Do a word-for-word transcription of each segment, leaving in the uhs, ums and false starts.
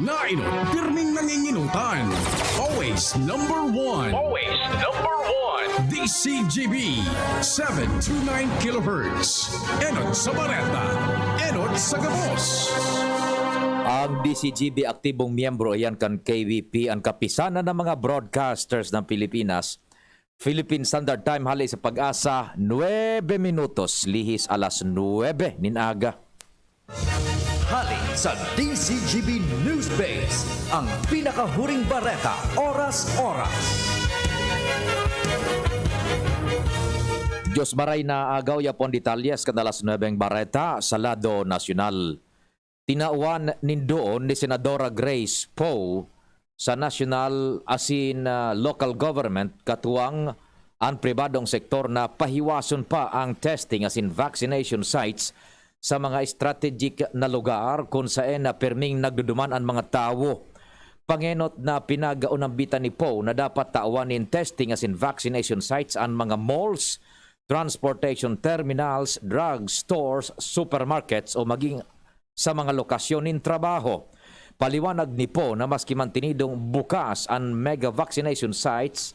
Nainot, pirming nanginginutan. Always number one. Always number one. D C G B, seven two nine kilohertz. Enot sa Bareta, enot sa gabos. Ang D C G B aktibong miyembro iyan kan K B P, ang Kapisanan ng mga Broadcasters ng Pilipinas, Philippine Standard Time, hali sa Pag-asa, nuebe minutos, lihis alas nuebe nin aga. Hali sa D C G B News Base, ang pinakahuring bareta, oras-oras. Diyos maray na agaw, yapon detalyes kan alas nuebeng bareta sa lado nasyonal. Tinawan nin doon ni Senadora Grace Poe sa national asin, ah, local government katuwang an pribadong sektor na pahiwason pa ang testing asin vaccination sites sa mga strategic na lugar kun saen na pirming nagduduman an mga tawo. Pangenot na pinag-unambitan ni Poe na dapat tawan nin testing asin vaccination sites an mga malls, transportation terminals, drug stores, supermarkets o maging sa mga lokasyon nin trabaho. Paliwanag ni Poe na maski man tinidong bukas an mega vaccination sites,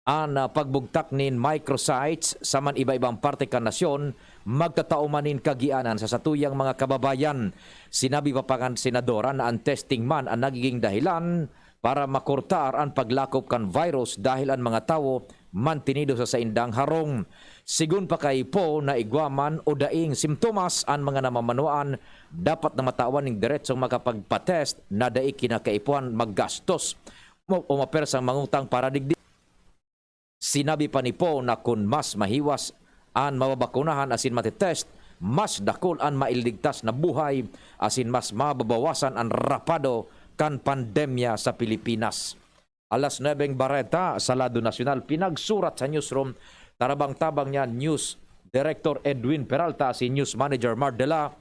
an, ah, pagbugtak nin microsites sa man iba-ibang parte kan nasyon, magtatao man nin kagianan sa satuyang mga kababayan. Sinabi pa kan senadora na an testing man an nagiging dahilan para makurtar an paglakop kan virus dahil an mga tawo mantinido sa saindang harong. Sigon pa kay Poe na igwa man o daing simptomas an mga namamanwaan, dapat na matawan nin diretsong makapagpa-test na dai kinakaipuhan maggastos o, o mapersang mangutang para digdi. Sinabi pa ni Poe na kun mas mahiwas an mababakunahan asin matitest, mas dakul an mailigtas na buhay asin mas mababawasan an rapado kan pandemya sa Pilipinas. Alas nuebeng bareta sa lado nasyonal, pinagsurat sa newsroom, tarabang-tabang niya News Director Edwin Peralta, si News Manager Mardela,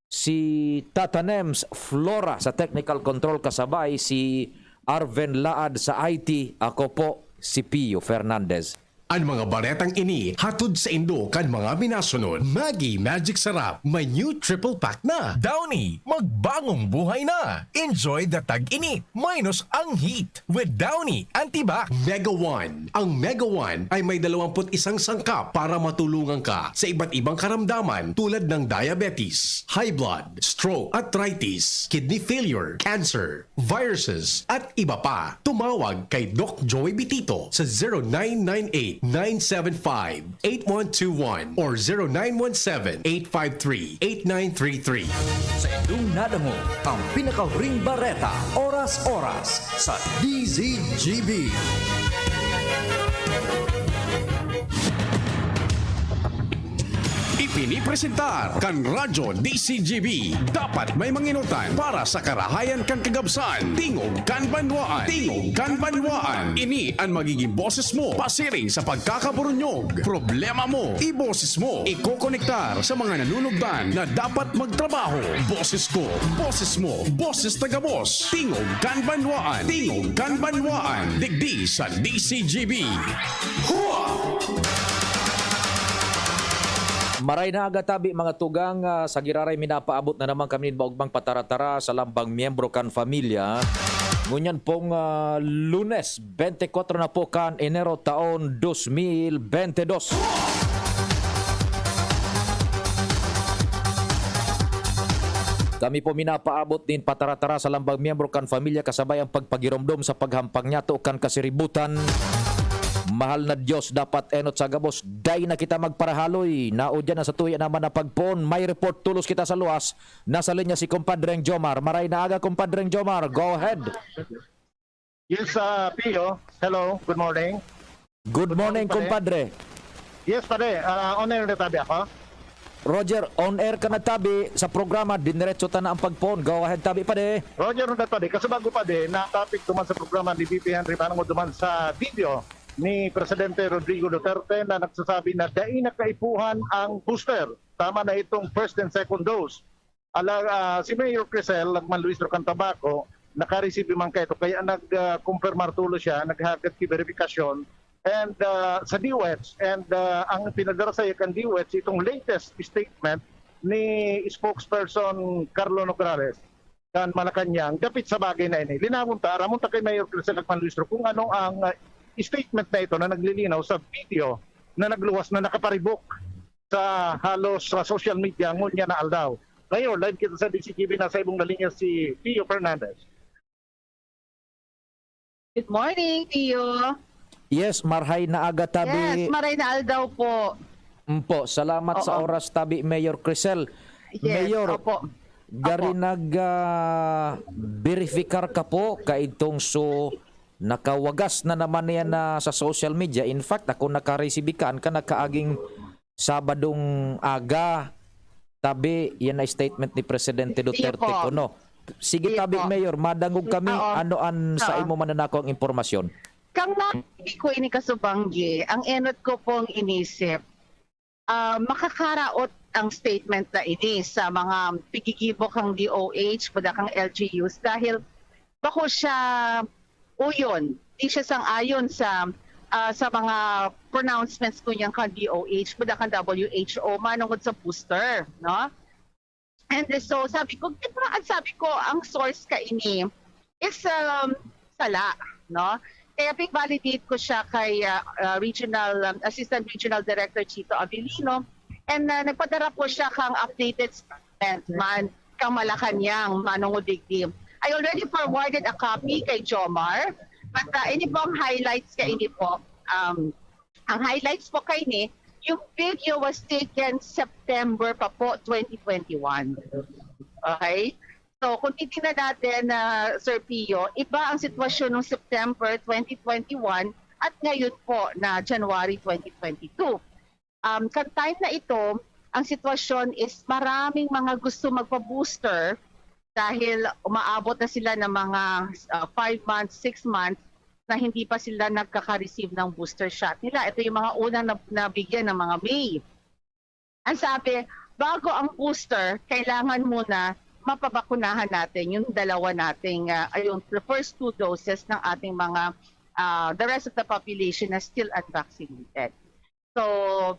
si Tata Nems Flora sa technical control, kasabay si Arven Laad sa I T. Ako po si Pio Fernandez. An mga baretang ini hatod saindo kan mga minasunod. Maggi Magic Sarap, may new triple pack na. Downy, magbagong buhay na. Enjoy the tag-init minus ang heat with Downy Antibac. Mega One. Ang Mega One ay may dalawampu't isang sangkap para matulungan ka sa iba't ibang karamdaman tulad ng diabetes, high blood, stroke, arthritis, kidney failure, cancer, viruses, at iba pa. Tumawag kay Doc Joey Bitito sa zero nine nine eight, nine seven five, eight one two one or zero nine one seven, eight five three, eight nine three three. Sa indong nadangog, ang pinakahuring bareta, oras-oras, sa D Z G B. Ipinipresentar kan Radyo D C G B. Dapat may manginutan para sa karahayan kan kagabsan. Tingog kan banwaan. Tingog kan banwaan. Ini an magiging boses mo pasiring sa pagkakaburunyog. Problema mo, iboses mo. Ikokonektar sa mga nanunugdan na dapat magtrabaho. Boses ko, boses mo, boses taga-Boss. Tingog kan banwaan. Tingog kan banwaan. Digdi sa D C G B. Hua! Maray na aga tabi, mga tugang, ah, sa giraray minapaabot na naman kami nin maugmang patara-tara sa lambang miyembro kan pamilya. Ngunyan pong, ah, Lunes, bente kwatro na po kan Enero, taon dos mil bente dos. Kami po minapaabot nin patara-tara sa lambang miyembro kan pamilya, kasabay ang pagpagiromdom sa paghampang niyato kan kasiributan. Mahal na Diyos, dapat enot sa gabos, dai na kita magparahaloy. Naudyan na sa tuya naman na pagpoon. May report tulos kita sa luwas. Nasa linya si Kumpadreng Jomar. Maray na aga, Kumpadreng Jomar. Go ahead. Yes, ah, Pio. Hello, good morning. Good morning, Pare. Kumpadre. Yes, pare. Ah, on air na tabi ako? Roger, on air ka na tabi sa programa, diniretso ta na ang pagpoon. Go ahead, tabi, pare. Roger, na pare. Kasi bago, pare, na topic duman sa programa ni V P Henry Manong duman sa video ni Presidente Rodrigo Duterte na nagsasabi na dai na kaipuhan ang booster. Tama na itong first and second dose. Ala, ah, si Mayor Crisel, nagman Luis Rocan Tabaco, naka-receive man kaito, kaya nag, ah, kumpirmar tulos siya, naghagad ki verifikasyon, and, ah, sa DOH, and, ah, ang pinadara sa kan DOH, itong latest statement ni spokesperson Carlo Nograles. kan Malacañang dapit sa bagay na ini. Linawon ta, aramon ta kay Mayor Crisel Luis Roque kung ano ang, ah, statement na ito na naglilinaw sa video na nagluwas na nakaparibok sa halos sa social media ngunyan na aldaw. Mayor, live kita sa D Z T V, nasa ibong na linya si Pio Fernandez. Good morning, Pio. Yes, marhay na aga tabi. Yes, maray na aldaw po. Mpo, salamat sa Oo. oras tabi, Mayor Crisel. Yes, Mayor, opo. gari Opo. nag ah, verifikar ka po kaidtong so nakawagas na naman niya na sa social media. In fact, ako nakaresibi kan ka nakaaging Sabadong aga tabi yan na statement ni Presidente Sige Duterte po. Kuno. Sige Sige tabi po. Mayor, madangog kami Oo. Ano an sa Oo. imo mananako ang impormasyon? Kang nabi ko ini kasubanggi, ang enot ko pong inisip, ah, makakaraot ang statement na ini sa mga pigigibo kang D O H, buda kang L G Us, dahil bako siya uyon, di siya sang-ayon sa ah, sa mga pronouncements ko niyang kan D O H, buda kang W H O, manungod sa booster, no? And so, sabi ko, "Di ba, ang sabi ko, ang source ka ini is um, sala, no?" Kaya pig-validate ko siya kay ah, ah, Regional um, Assistant Regional Director Chito Avelino, and ah, nagpadara po siya kang updated statement man kang Malacañang, Manong Udigdi. I already forwarded a copy kay Jomar, but uh, ini po ang highlights kay ini po. Um, ang highlights po kay ni, yung video was taken September pa po, twenty twenty-one. Okay? So, kung titingnan natin, uh, Sir Pio, iba ang sitwasyon noong September twenty twenty-one 2021 at ngayon po na January twenty twenty-two. Um, kan time na ito, ang sitwasyon is maraming mga gusto magpa-booster dahil umaabot na sila ng mga uh, five months, six months na hindi pa sila nagkaka-receive ng booster shot nila. Ito yung mga unang nabigyan ng mga May. Ang sabi, bago ang booster, kailangan muna mapabakunahan natin yung dalawa nating, uh, yung the first two doses ng ating mga, uh, the rest of the population na still unvaccinated. So,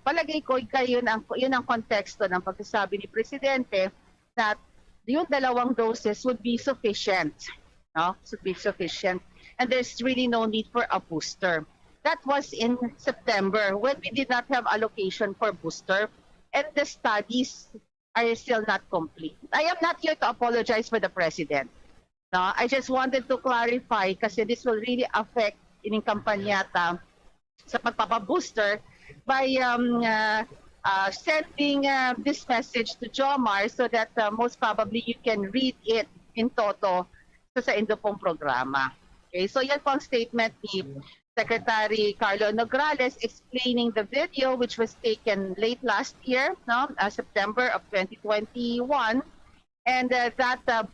palagay ko, yun ang, yun ang konteksto ng pagsasabi ni Presidente that yung dalawang doses would be sufficient. No? Should be sufficient. And there's really no need for a booster. That was in September when we did not have allocation for booster and the studies are still not complete. I am not here to apologize for the President. No? I just wanted to clarify kasi this will really affect ining kampanyata sa pagpapabooster by um, uh, uh, sending uh, this message to Jomar so that uh, most probably you can read it in toto sa saindo pong programa. Okay, so yan po ang statement ni Secretary Carlo Nograles explaining the video which was taken late last year, no, uh, September of twenty twenty-one, and uh, that uh,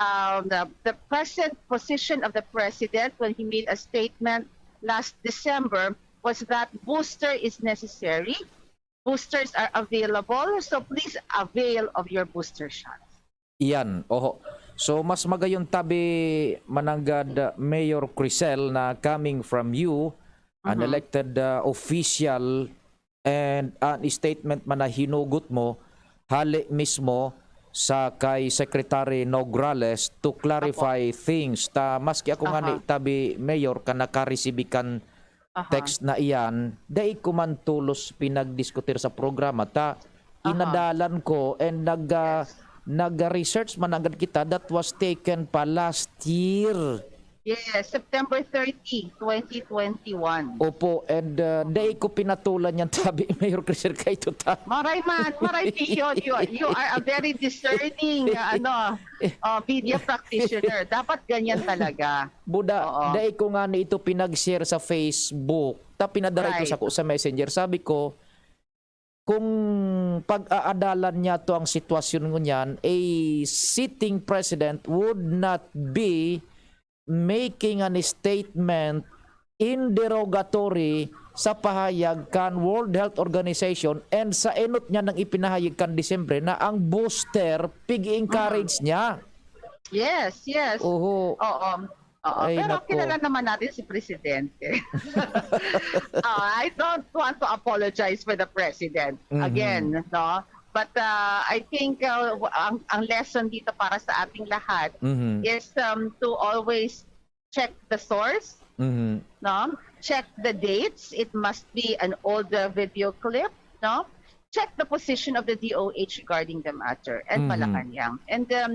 um, the, the present position of the president when he made a statement last December was that booster is necessary, boosters are available, so please avail of your booster shots. Iyan, oho. So mas magayon tabi mananggad uh, Mayor Crisel na coming from you, an Mhm. elected uh, official, and an statement man na hinugot mo hali mismo sa kay Secretary Nograles to clarify things. Ta maski ako nga ni Aha. tabi Mayor ka nakaresibi kan Aha. text na iyan, dai ko man tulos pinagdiskutir sa programa ta Aha. inadalan ko and nag ah, Yes. nag-research man agad kita that was taken pa last year. Yes, September thirty, twenty twenty-one. Opo, and uh, dai ko pinatulan yan tabi Mayor Crisel kay tuta. Maray man, maray Pio, you, you are a very discerning uh, ano, uh, media practitioner. Dapat ganyan talaga. Buda, Oo. dai ko nga ni ito pinag-share sa Facebook. Ta pinadara ito Right. sa ko sa Messenger. Sabi ko, kung pag-aadalan niya to ang sitwasyon ngunyan, a sitting president would not be making an statement in derogatory sa pahayag kan World Health Organization and sa enot niya nang ipinahayag kan Disyembre na ang booster pig-encourage niya. Yes, yes. Oho. Oo. Oo. Ay, Pero nako. Kilala naman natin si Presidente. Ah, I don't want to apologize for the President. Mhm. Again, no? But uh, I think uh, w- ang, ang lesson dito para sa ating lahat Mhm. is um, to always check the source, Mhm. no? Check the dates. It must be an old uh, video clip, no? Check the position of the D O H regarding the matter and Mhm. Malacañang. And um,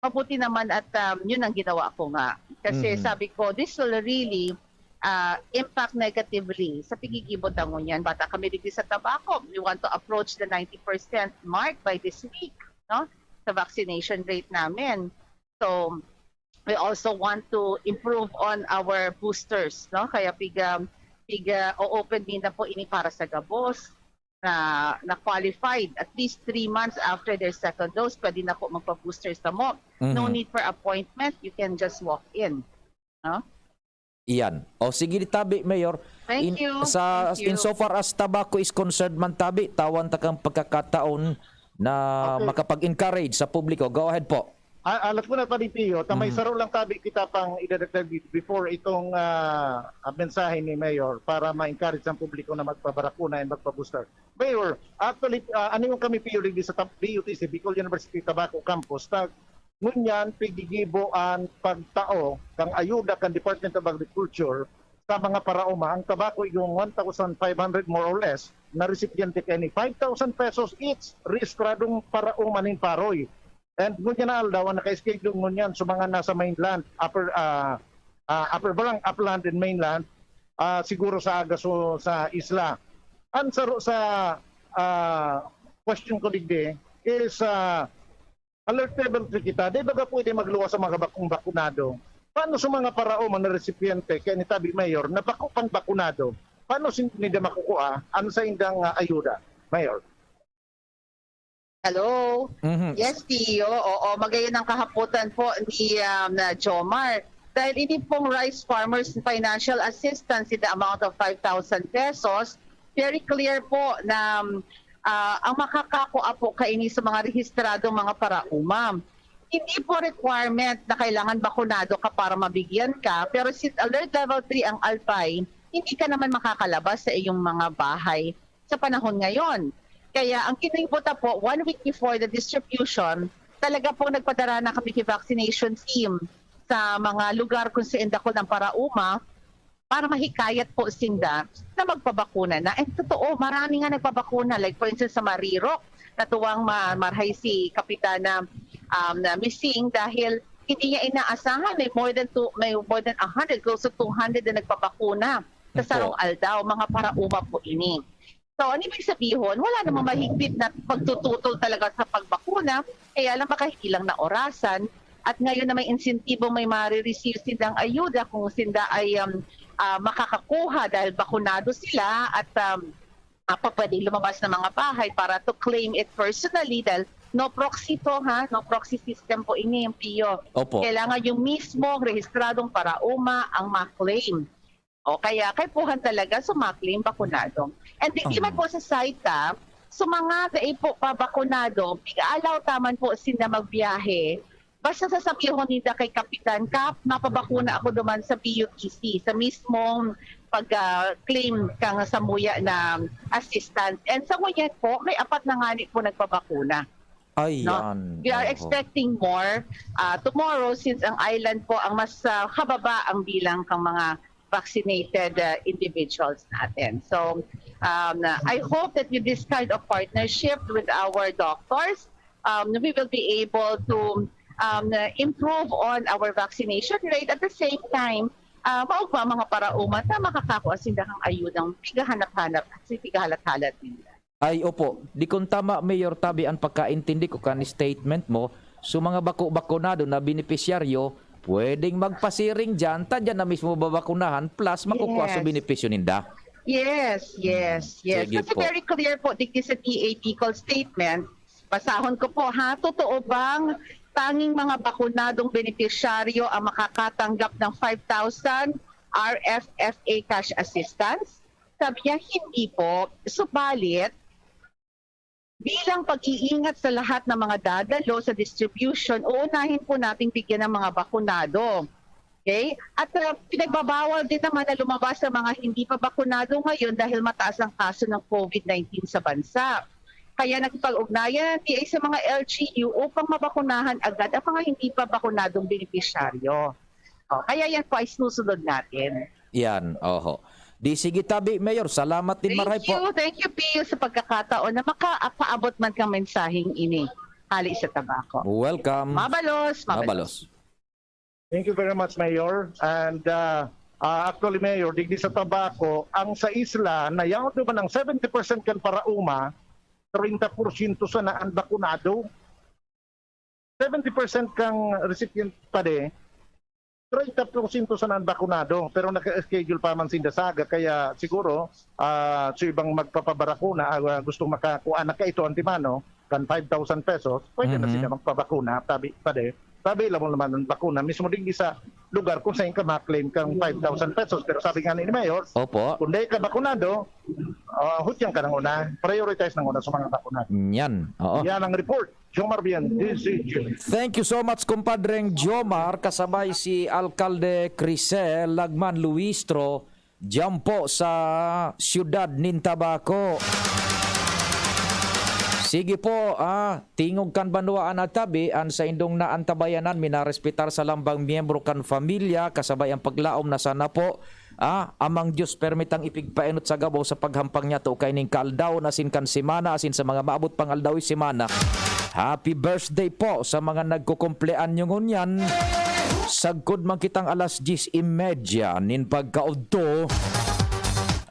mabuti naman at um, yun ang ginawa ko nga. Kasi Mhm. sabi ko, this will really uh, impact negatively sa piggigibo ta ngunyan. Bata kami digdi sa tabako. We want to approach the ninety percent mark by this week, no? Sa vaccination rate namin. So, we also want to improve on our boosters, no? Kaya pig, um, pig, uh, o-open din na po ini para sa gabos na, na qualified. At least three months after their second dose, pwede na po magpa-booster sa mo. No Mhm. need for appointment. You can just walk in. No? Iyan. O sige, tabi, Mayor. Thank in, you. Sa, Thank you. Insofar as tobacco is concerned man, tabi, tawan ta kang pagkakataon na Okay. makapag-encourage sa publiko. Go ahead po. Ah, alat ko na, Padre Pio, ta may Mhm. saro lang tabi kita pang idadagdag before itong ah, ah, mensahe ni Mayor para ma-encourage ang publiko na magpabarakuna and magpa-booster. Mayor, actually, ah, ano yung kami Pio digdi sa Tab- B U T C, Bicol University Tabaco Campus, ta ngunyan pigigibo ang pagtao kang ayuda kan Department of Agriculture sa mga paraoma. Ang tabako yung one thousand five hundred more or less na resipiente kani, five thousand pesos each, rehistradong paraoma nin Paroy. And ngunyan na aldaw, ang naka-schedule ngunyan sa mga nasa mainland, upper, ah, ah, upper barang, upland and mainland, ah, siguro sa aga so, sa isla. Ang saro sa ah, question ko digdi is ah, alert level three kita. Di ba ka pwede magluwas sa mga bakong bakunado? Paano sa mga paraoma na resipiente kaya ni Tabi Mayor na bako pang bakunado? Paano sin- nila makukuha ang sa indang ah, ayuda? Mayor? Hello? Mhm. Yes, Tio. Oo, magayon ang kahaputan po ni um, na Jomar. Dahil ini pong rice farmers financial assistance in the amount of five thousand pesos, very clear po na um, ah, ang makakakua po kaini sa mga rehistradong mga parauma. Hindi po requirement na kailangan bakunado ka para mabigyan ka, pero since alert level three ang Albay, hindi ka naman makakalabas sa iyong mga bahay sa panahon ngayon. Kaya ang kinaibuta po, one week before the distribution, talaga po nagpadara na kami kay vaccination team sa mga lugar kung saan dakul ng parauma para mahikayat po sinda na magpabakuna na. And totoo, marami nga nagpabakuna. Like for instance, sa Marirok, natuwang ma marhay si Kapitana um, na Missing dahil hindi niya inaasahan may more than two, may more than one hundred, close to two hundred na nagpabakuna sa Opo. sarong aldaw, mga parauma po ini. So, ang ibig sabihin, wala namang mahigpit na pagtututol talaga sa pagbakuna, kaya lang baka hindi lang naorasan. At ngayon na may insentibo, may marireceive silang ayuda kung sinda ay um, ah, makakakuha dahil bakunado sila at um, ah, pa pwedeng lumabas ng mga bahay para to claim it personally dahil no proxy to ha, no proxy system po ini yung P I O. Opo. Kailangan yung mismo rehistradong parauma ang ma-claim. O kaya kaipuhan talaga sumakling bakunado. And di man Mhm. po sa site ha, sa mga dai po pa bakunado, pig-alaw taman po sila magbiyahe. Basta sasabihon ninda kay Kapitan, "Kap, mapabakuna ako duman sa B U T C, sa mismong pag-claim kang samuya na assistance." And sa ngunyan po, may apat na ngani po nagpabakuna. Ay, No? yan. We are Oho. Expecting more uh, tomorrow since ang island po ang mas uh, hababa ang bilang ng mga vaccinated uh, individuals natin. So, um, I hope that with this kind of partnership with our doctors, um, we will be able to um, improve on our vaccination rate. At the same time, uh, maugma mga parauma na makakakua sinda kang ayudang pigahanap-hanap at pigahalat-halat nila. Ay, opo. Di kung tama, Mayor Tabi, ang pagkaintindi ko kan statement mo, so mga bako-bakunado na benepisyaryo, pwedeng magpasiring dyan, ta dyan na mismo babakunahan, plus makukuha sa Yes. benepisyo ninda. Yes, yes, yes. Sige Kasi po. Very clear po, digdi sa D A Bicol statement, basahon ko po ha, totoo bang tanging mga bakunadong benepisyaryo ang makakatanggap ng five thousand R F F A cash assistance? Sabi niya, hindi po. Subalit, bilang pag-iingat sa lahat ng mga dadalo sa distribution, uunahin po nating bigyan ng mga bakunado. Okay? At uh, pinagbabawal din naman na lumabas sa mga hindi pa bakunado ngayon dahil mataas ang kaso ng COVID nineteen sa bansa. Kaya nakipag-ugnayan ang D A sa mga L G U upang mabakunahan agad ang mga hindi pa bakunadong benepisyaryo. O, kaya yan po ay sinusunod natin. Yan, oho. Di sige tabi, Mayor. Salamat din, Thank maray you, po. Thank you, Pio, sa pagkakataon na makapaabot man kang mensaheng ini hali sa Tabaco. Welcome. Mabalos, mabalos. Mabalos. Thank you very much, Mayor. And uh, uh, actually, Mayor, digdi sa Tabaco, ang sa isla, na yaon naman ang seventy percent kan parauma, treinta porsyento sana ang bakunado. Seventy percent kang recipient pa de, treinta porsyento sana ang bakunado, pero naka-schedule pa man sinda saga, kaya siguro ah, sa ibang magpapabarakuna, ah, gusto makakuha na kaito antimano, kan five thousand pesos, pwede na Mhm. sila magpabakuna, tabi pa de. Tabi lang mo naman ang bakuna, mismo din sa lugar kung saan ka ma-claim kang five thousand pesos. Pero sabi nga ni Mayor, Opo. kung di ka bakunado, ah, hutyang ka nang una, prioritize nang una sa mga bakunado. Yan. Oo. Yan ang report. Jomar Bien, D Z G. Thank you so much, kumpadreng Jomar, kasabay si Alkalde Crisel Lagman Luistro, diyan po sa siyudad nin Tabaco. Sige po, ah, tingog kan banwaan at tabi, an saindong naantabayanan, minarespetar sa lambang miyembro kan familia, kasabay ang paglaom na sana po, ah, Amang Dios permitang ipigpaenot sa gabos sa paghampang niya to kaining kaaldawon asin kan semana asin sa mga maabot pang aldaw i semana. Happy birthday po sa mga nagkukumpleanyo ngunyan. Sagkod man kitang alas diyes y media nin pagkaudto.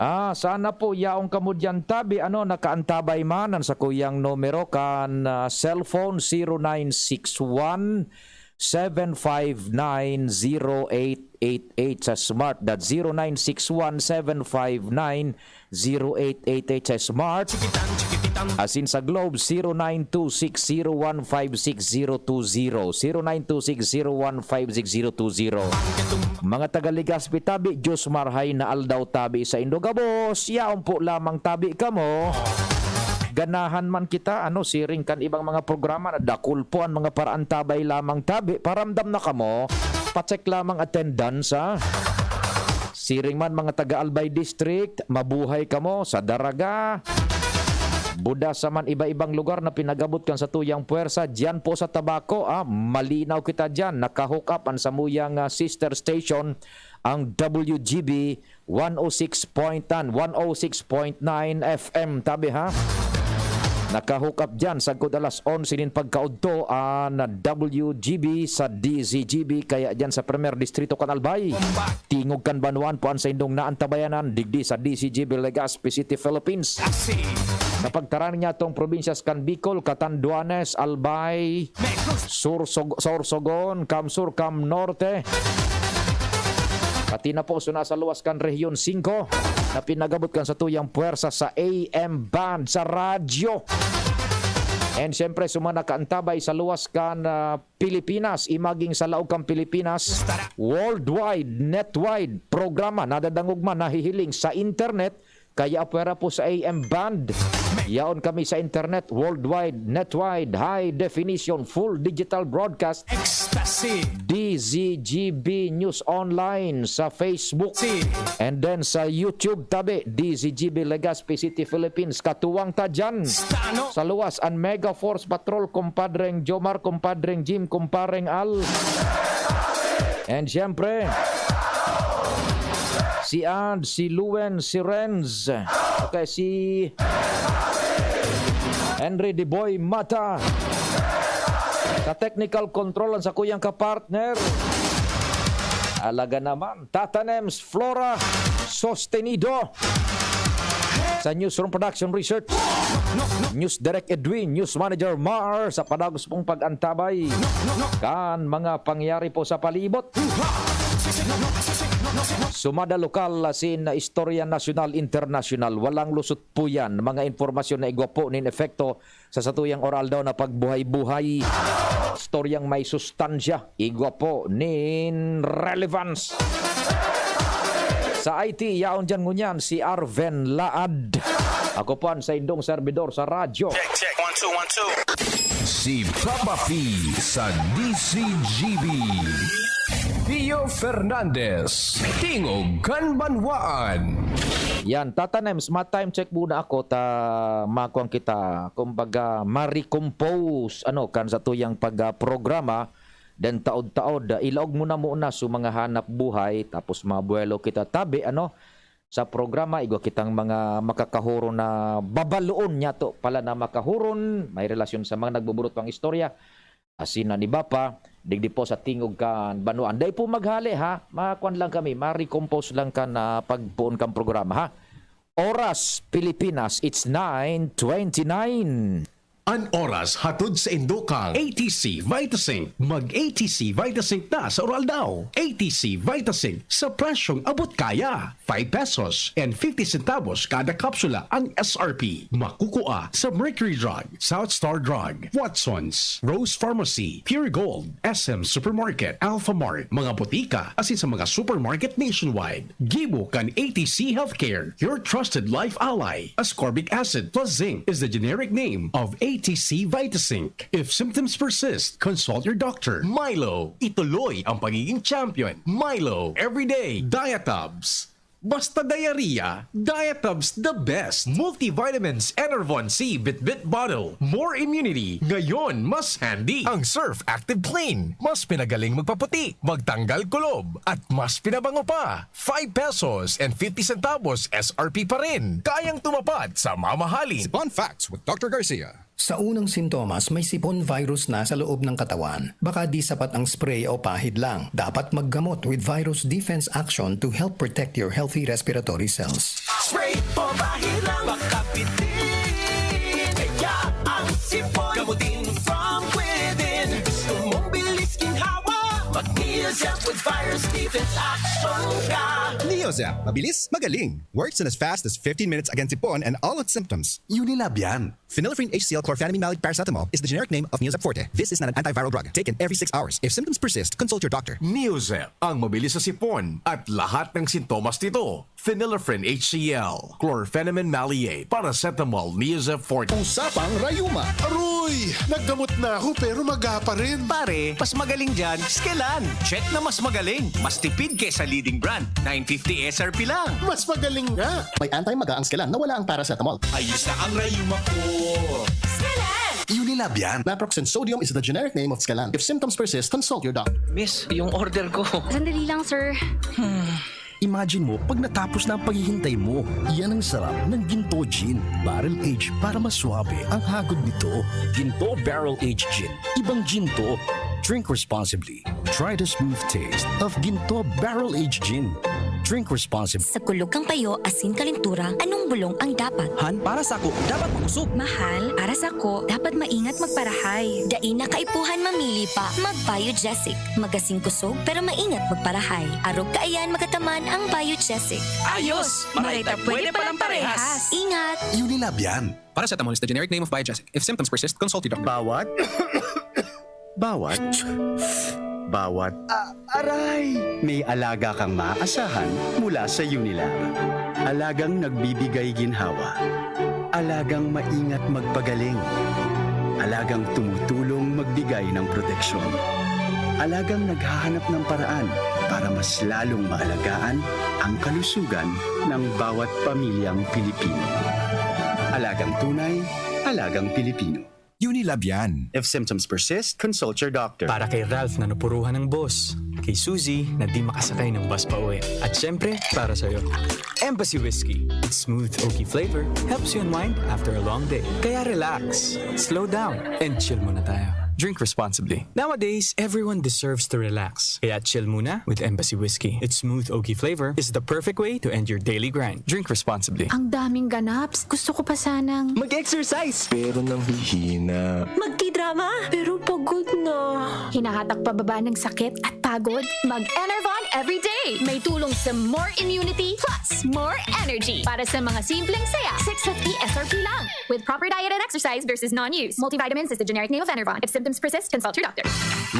Ah, sana po yaong kamo diyan tabi, ano, nakaantabay man an sakuyang numero kan, ah, cellphone, zero nine six one, seven five nine, zero eight eight eight sa Smart. That's zero nine six one, seven five nine, zero eight eight eight sa Smart. Asin sa Globe, zero nine two six zero one five six zero two zero. Zero nine two six zero one five six zero two zero. Mga taga Legazpi tabi, Diyos marhay na aldaw tabi sa indo gabos. Yaon po lamang tabi kamo. Ganahan man kita, ano, siring kan ibang mga programa na dakul po ang mga paraantabay lamang tabi. Paramdam na kamo. Pacheck lamang attendance, ha? Siring man mga taga Albay District, mabuhay kamo sa Daraga. Buda sa man iba-ibang lugar na pinagabot kan satuyang puwersa, diyan po sa Tabaco, ah, malinaw kita diyan. Naka-hook up ang samuyang, ah, sister station, ang W G B one oh six point nine, one oh six point nine F M, tabi ha. Naka-hook up diyan sagkod alas onse nin pagkaudto an W G B sa D Z G B, kaya diyan sa Primer Distrito kan Albay. Tingog kan banwaan po an saindong naantabayanan digdi sa D Z G B Legazpi City, Philippines. Sa pagtarang niya tong probinsyas kan Bicol, Catanduanes, Albay, Sur, Sog-, Sorsogon, Cam Sur, Cam Norte. Pati na po sa nasa luwas kan Rehiyon singko na pinagabot kan satuyang puwersa sa A M band sa radyo. And siyempre, sa mga nakaantabay sa luwas kan, ah, Pilipinas, imaging sa laog kan Pilipinas, worldwide, netwide, programa nadadangog man, nahihiling sa internet, kaya apwera po sa A M band. Yaon kami sa internet, worldwide, netwide, high definition, full digital broadcast. Ecstasy. D Z G B News Online sa Facebook. Si. And then sa YouTube, tabi, D Z G B Legazpi City, Philippines. Katuwang ta dyan. Stano. Sa luwas, an Mega Force Patrol, kumpadreng Jomar, kumpadreng Jim, kumpareng Al. And siyempre, si Ad, si Luen, si Renz, okay, si Henry De Boy Mata. Sa technical control, ang sakuyang kapartner. Alaga naman, Tata Nems Flora Sostenido. Sa Newsroom Production Research, News Direct Edwin, News Manager Mar, sa padagos pong pag-antabay kan mga pangyayari po sa palibot. Sumada lokal asin istorya nasyonal, internasyonal, walang lusot po yan. Mga impormasyon na igwa po nin epekto sa satuyang oral daw na pagbuhay-buhay. Istoryang may sustansya, igwa po nin relevance. Sa I T, yaon dyan ngunyan si Arven Laad. Ako po ang saindong servidor sa radyo. Check, check. One, two, one, two. Si Papa P sa D Z G B. Pio Fernandez, Tingog kan Banwaan. Yan, Tata Nems, ma-time check muna ako ta makuan kita, kumbaga, ma-recompose, ano, kan satuyang pag, ah, programa. Then taod-taod, ah, ilaog mo na muna sa mga hanap buhay, tapos mabuelo kita tabi, ano, sa programa, igwa kitang mga makakahuron na babaloon niya to pala na makahuron, may relasyon sa mga nagbuburot pang istorya. Asin an iba pa, digdi po sa tingog kan banwaan. Dai po maghale, ha? Makuan lang kami, ma-recompose lang kan, ah, pagpoon kan programa, ha? Oras, Pilipinas, it's nine twenty-nine. An oras hatod sa indo kan A T C Vitazinc. Mag A T C Vitazinc na sa Oral Daw. A T C Vitazinc sa presyong abot kaya. Five pesos and fifty centavos kada kapsula ang S R P. Makukua sa Mercury Drug, South Star Drug, Watson's, Rose Pharmacy, Pure Gold, S M Supermarket, Alpha Mart, mga botika, asin sa mga supermarket nationwide. Gibo kan A T C Healthcare, your trusted life ally. Ascorbic acid plus zinc is the generic name of A T C Vitazinc. If symptoms persist, consult your doctor. Milo, ituloy ang pagiging champion. Milo, everyday. Diatabs. Basta diarrhea, Diatabs the best. Multivitamins, Enervon C, Bitbit Bottle. More immunity, ngayon mas handy. Ang Surf Active Clean, mas pinagaling magpaputi, magtanggal kulob, at mas pinabango pa. Five pesos and fifty centavos S R P pa rin. Kayang tumupad sa mamahalin. Sipon Facts with Doctor Garcia. Sa unang sintomas, may sipon virus na sa loob ng katawan. Baka di sapat ang spray o pahid lang. Dapat maggamot with Virus Defense Action to help protect your healthy respiratory cells. Spray o pahid lang, makapitin. Kaya ang sipon, gamutin from within. Gusto mong bilis ginhawa? Mag-Neozep with Virus Defense Action ka. Neozep, mabilis, magaling. Works in as fast as fifteen minutes against sipon and all its symptoms. Unilab yan. Phenylephrine H C L chlorphenamine maleate paracetamol is the generic name of Neozep Forte. This is not an antiviral drug. Taken every six hours. If symptoms persist, consult your doctor. Neozep, ang mabilis sa sipon at lahat ng sintomas nito. Phenylephrine H C L, chlorphenamine maleate, paracetamol, Neozep Forte. Usapang Rayuma. Aroy! Naggamot na ako pero maga pa rin. Pare, mas magaling dyan, Skelan. Check na mas magaling. Mas tipid kesa leading brand. Nine fifty S R P lang. Mas magaling nga. May anti-maga ang Skelan na wala ang paracetamol. Ayos na ang rayuma ko. Skelan! Unilab yan. Naproxen sodium is the generic name of Skelan. If symptoms persist, consult your doctor. Miss, yung order ko. Sandali lang, sir. Imagine mo, pag natapos na ang paghihintay mo, yan ang sarap ng Ginto Gin. Barrel aged para mas suabe ang hagod nito. Ginto Barrel Aged Gin. Ibang gin to. Drink responsibly. Try the smooth taste of Ginto Barrel Aged Gin. Drink responsibly. Sa kulog kan payo asin kalentura, anong bulong ang dapat? Han, para sako, dapat makusog. Mahal, para sako, dapat maingat magparahay. Dai na kaipuhan mamili pa. Mag-Biogesic. Magasin kusog, pero maingat magparahay. Arog kaiyan magataman ang Biogesic. Ayos! Maray ta pwede palang parehas. Ingat! Unilab yan. Paracetamol is the generic name of Biogesic. If symptoms persist, consult your doctor. Bawat, bawat, bawat. Ah, aray! May alaga kang maaasahan mula sa Unilab. Alagang nagbibigay ginhawa. Alagang maingat magpagaling. Alagang tumutulong magbigay ng proteksyon. Alagang naghahanap ng paraan para mas lalong maalagaan ang kalusugan ng bawat pamilyang Pilipino. Alagang tunay, alagang Pilipino. Unilab yan. If symptoms persist, consult your doctor. Para kay Ralph na napuruhan ng boss. Kay Suzy na di makasakay ng bus pa uwi. At syempre, para sa'yo. Embassy Whiskey. Its smooth, oaky flavor helps you unwind after a long day. Kaya relax, slow down, and chill muna tayo. Drink responsibly. Nowadays, everyone deserves to relax. Kaya chill muna with Embassy Whiskey. Its smooth, oaky flavor is the perfect way to end your daily grind. Drink responsibly. Ang daming ganaps. Gusto ko pa sanang Mag-exercise! Pero nanghihina. Magtidrama? Pero pagod na. Hinahatak pababa ng sakit at pagod? Mag-Enervon everyday! May tulong sa more immunity plus more energy. Para sa mga simpleng saya, six fifty S R P lang. With proper diet and exercise versus non-use. Multivitamins is the generic name of Enervon. If symptoms persist, consult your doctor.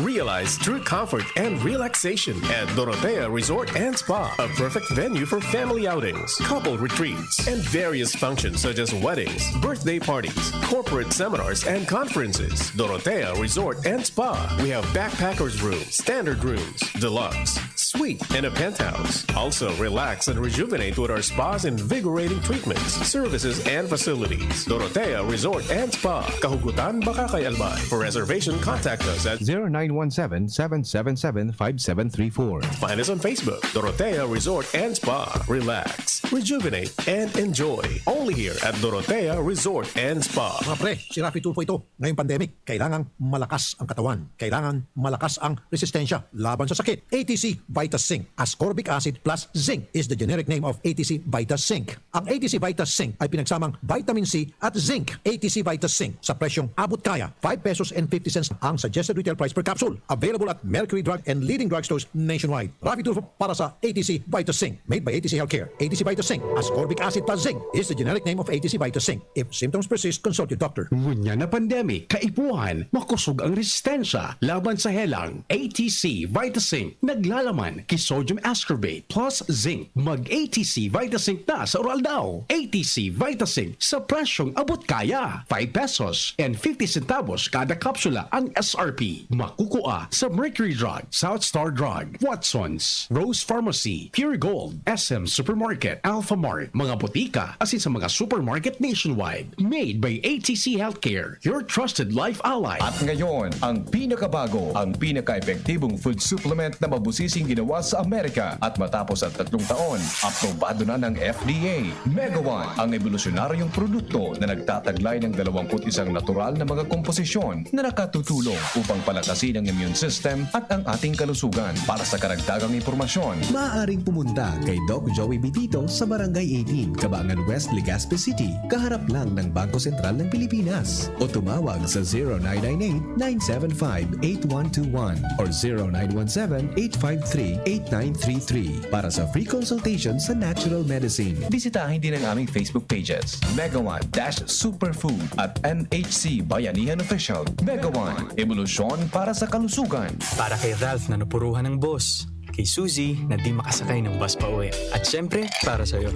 Realize true comfort and relaxation at Dorotea Resort and Spa, a perfect venue for family outings, couple retreats, and various functions such as weddings, birthday parties, corporate seminars, and conferences. Dorotea Resort and Spa. We have backpackers room, standard rooms, deluxe, Suite and a penthouse. Also, relax and rejuvenate with our spa's invigorating treatments, services, and facilities. Dorotea Resort and Spa, Kahugutan, Boracay, Albay. For reservation, contact us at zero nine one seven, seven seven seven, five seven three four. Find us on Facebook, Dorotea Resort and Spa. Relax, rejuvenate, and enjoy. Only here at Dorotea Resort and Spa. Mga pre, si Raffy Tulfo ito. Ngayong pandemic, kailangang malakas ang katawan. Kailangan malakas ang resistensya laban sa sakit. A T C Vita Zinc, ascorbic acid plus zinc is the generic name of A T C Vita Zinc. Ang A T C Vita Zinc ay pinagsamang vitamin C at zinc. A T C Vita Zinc sa presyong abot kaya, five pesos and fifty cents ang suggested retail price per capsule. Available at Mercury Drug and leading drugstores nationwide. Raffy Tulfo para sa A T C Vita Zinc. Made by A T C Healthcare. A T C Vita Zinc, ascorbic acid plus zinc, is the generic name of A T C Vita Zinc. If symptoms persist, consult your doctor. Ngunyan na pandemic, kaipuhan, makosog ang resistensya laban sa helang. A T C Vita Zinc, naglalaman ki sodium ascorbate plus zinc. Mag A T C Vita Zinc na sa oral daw. A T C Vita Zinc sa presyong abot kaya. Five pesos and fifty centavos kada kapsula ang S R P. Makukua sa Mercury Drug, South Star Drug, Watsons, Rose Pharmacy, Pure Gold, S M Supermarket, Alpha Mart, mga botika, asin sa mga supermarket nationwide. Made by A T C Healthcare, your trusted life ally. At ngayon, ang pinakabago, ang pinaka-epektibong food supplement na mabusising ginawa sa Amerika. At matapos ang tatlong taon, aprobado na ng F D A. Megawan, ang ebolusyonaryong produkto na nagtataglay ng dalawampu't isang natural na mga komposisyon na nakatutulong upang palakasin ang immune system at ang ating kalusugan. Para sa karagdagang impormasyon, maaaring pumunta kay Doc Joey Bitito sa Barangay eighteen, Kabangan West, Legazpi City, kaharap lang ng Bangko Sentral ng Pilipinas. O tumawag sa zero nine nine eight, nine seven five, eight one two one or zero nine one seven, eight five three, eight nine three three para sa free consultation sa natural medicine. Bisitahin din ang aming Facebook pages, Megawan dash Superfood at N H C Bayanihan Official. Megawan, ebolusyon para sa kalusugan. Para kay Ralph na napuruhan ng boss. Kay Suzy na di makasakay ng bus pa uwi. At syempre, para sa'yo.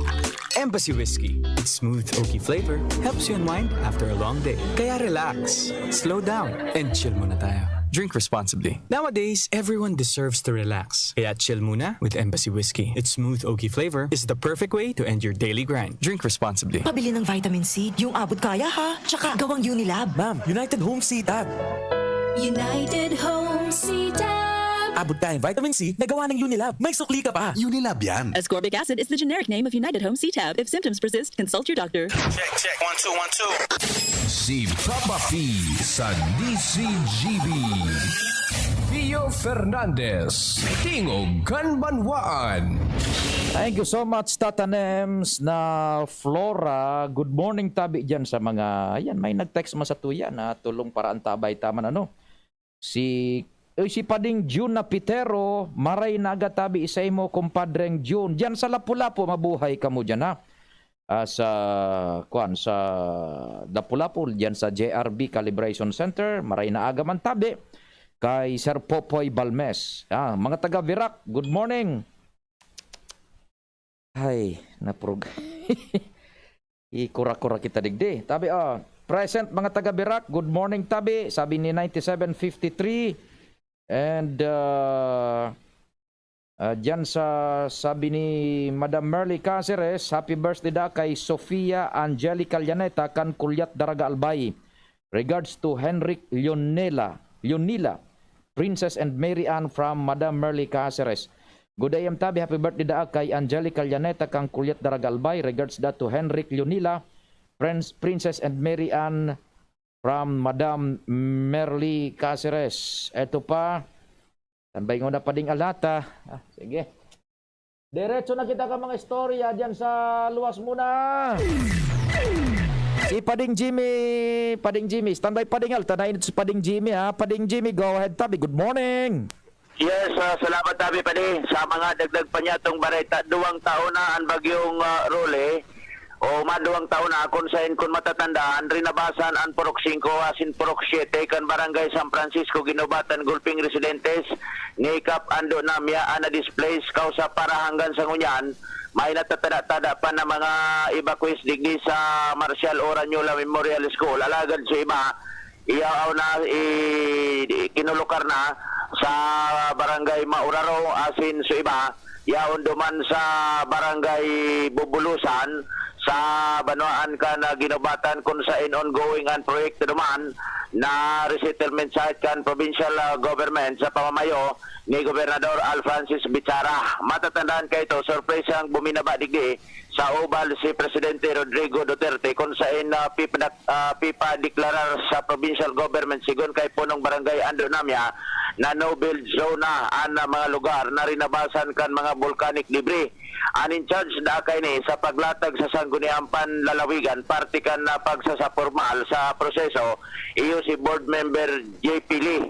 Embassy Whiskey. Its smooth, oaky flavor helps you unwind after a long day. Kaya relax, slow down, and chill muna tayo. Drink responsibly. Nowadays, everyone deserves to relax. Kaya chill muna with Embassy Whiskey. Its smooth, oaky flavor is the perfect way to end your daily grind. Drink responsibly. Pabili ng vitamin C, yung abot kaya ha. Tsaka gawang Unilab. Ma'am, United Home C-Tab. United Home C-Tab. Abot kayang vitamin C na gawa ng Unilab. May sukli ka pa. Unilab yan. Ascorbic acid is the generic name of United Home C-Tab. If symptoms persist, consult your doctor. Check, check. One, two, one, two. Si Papa P sa D C G B. Pio Fernandez, Tingog kan Banwaan. Thank you so much, Tata Nems na Flora. Good morning, tabi dyan sa mga, ayan, may nag-text man sa tuya na tulong para ang tabay taman, ano? Si, uy, si Pading June na Pitero, maray na aga tabi sa imo, kumpadreng June. Diyan sa Lapu-Lapu, mabuhay kamo diyan, ha? Ah, sa, kuwan, sa Lapu-Lapu, diyan sa J R B Calibration Center, maray na aga man tabi. Kay Sir Popoy Balmes. Ah, mga taga Virac, good morning. Ay, naprog. Ikura-kura kita digdi. Tabi, ah, present mga taga Virac, good morning tabi, sabi ni ninety-seven fifty-three. And, ah, ah, diyan sa, sabi ni Madam Merly Caceres, happy birthday da kay Sofia Angelica Llaneta kan Kulyat Daraga Albay. Regards to Henrik Leonela, Leonila, Princess and Mary Ann from Madam Merly Caceres. Good A M tabi, happy birthday daa kay Angelica Llaneta kang Kulyat Daraga Albay. Regards da to Henrik Leonila, Prince, Princess and Mary Ann from Madam Merly Caceres. Eto pa, tambay ngona pa ding alata. Ah, sige. Diretso na kita ka mga istorya diyan sa luwas muna. Si Pading Jimmy, Pading Jimmy, standby Pading Al, tanayin si Pading Jimmy ha. Pading Jimmy, go ahead tabi. Good morning. Yes, ah, salamat tabi Padi. Sa mga dagdag pa niya tong bareta, duwang taon na ang bagyong, ah, Rolly. O maduwang taon na, kung sain, kung matatandaan, rinabasan ang Purok singko asin Purok siyete kan Barangay San Francisco, Guinobatan, gulping residentes, ngikap ando na miyaan na displaced kausa para hanggan sa ngunyan, may natatada-tada pa na mga evacuees digdi sa Marcial Oranyola Memorial School. Alagad sa iba, iyaw na, i-, kinulukar na sa sa Barangay Mauraro, asin sa iba, yaon duman sa Barangay Bubulusan, sa banwaan kan Guinobatan, kun saen ongoing an proyekto duman na resettlement site kan provincial, ah, government sa pamamayo ni Gobernador Al Francis Bichara. Matatandaan kaito, sorpresang buminaba digdi sa Oval si Presidente Rodrigo Duterte, kun saen, ah, pipadak-, ah, pipadeklarar sa provincial government, sigon kay punong barangay Ando Namya, na no-build zone na an, ah, mga lugar na rinabasan kan mga volcanic debris. An in charge daa kaini sa paglatag sa sangguniang panlalawigan, parte kan, ah, pagsasapormal sa proseso, iyo si Board Member J P Lee.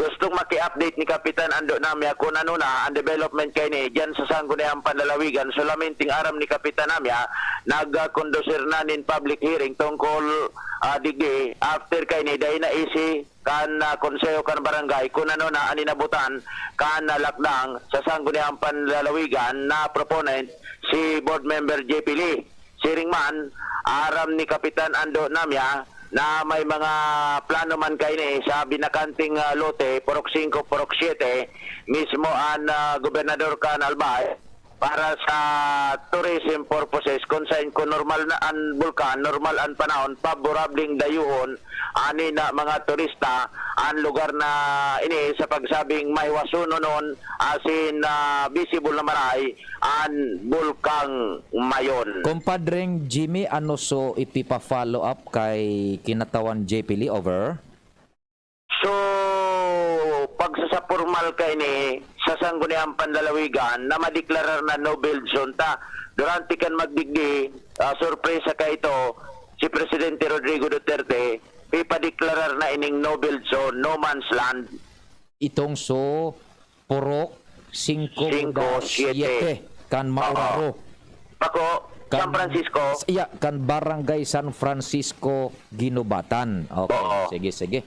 Gustong maki-update ni Kapitan Ando Namya kun ano na an development kaini diyan sa sangguniang panlalawigan. Solamente aram ni Kapitan Namya, nagkondusir na nin public hearing tungkol, ah, digdi. After kaini, dai naisi kan, ah, konseho kan barangay kun ano na an inabotan kan, ah, lakdang sa sangguniang panlalawigan na proponent, si Board Member J P Lee. Siring man, aram ni Kapitan Ando Namya na may mga plano man kaini sa binakanting, ah, lote, Purok singko, Purok siyete, mismo an, ah, gobernador kan Albay para sa tourism purposes, kun saen kun normal na an bulkan, normal an panahon, paborableng dayuhon ani na mga turista an lugar na ini sa pagsabing mahiwasonon asin, ah, visible na maray an Bulkang Mayon. Kumpadring Jimmy, ano so ipipa-follow up kay Kinatawan J P Lee? Over. So, pagsasapormal kaini sa sangguniang panlalawigan na madeklarar na no-build zone ta. Durante kan magdigdi, ah, sorpresa kaito, si Presidente Rodrigo Duterte, ipadeklarar na ining no-build zone, no man's land. Itong so, Purok singko, singko, siyete, siyete, kan Mauraro. Oo. Pako, San Francisco. Iya, kan Barangay San Francisco, Guinobatan. Okay, oo, sige, sige.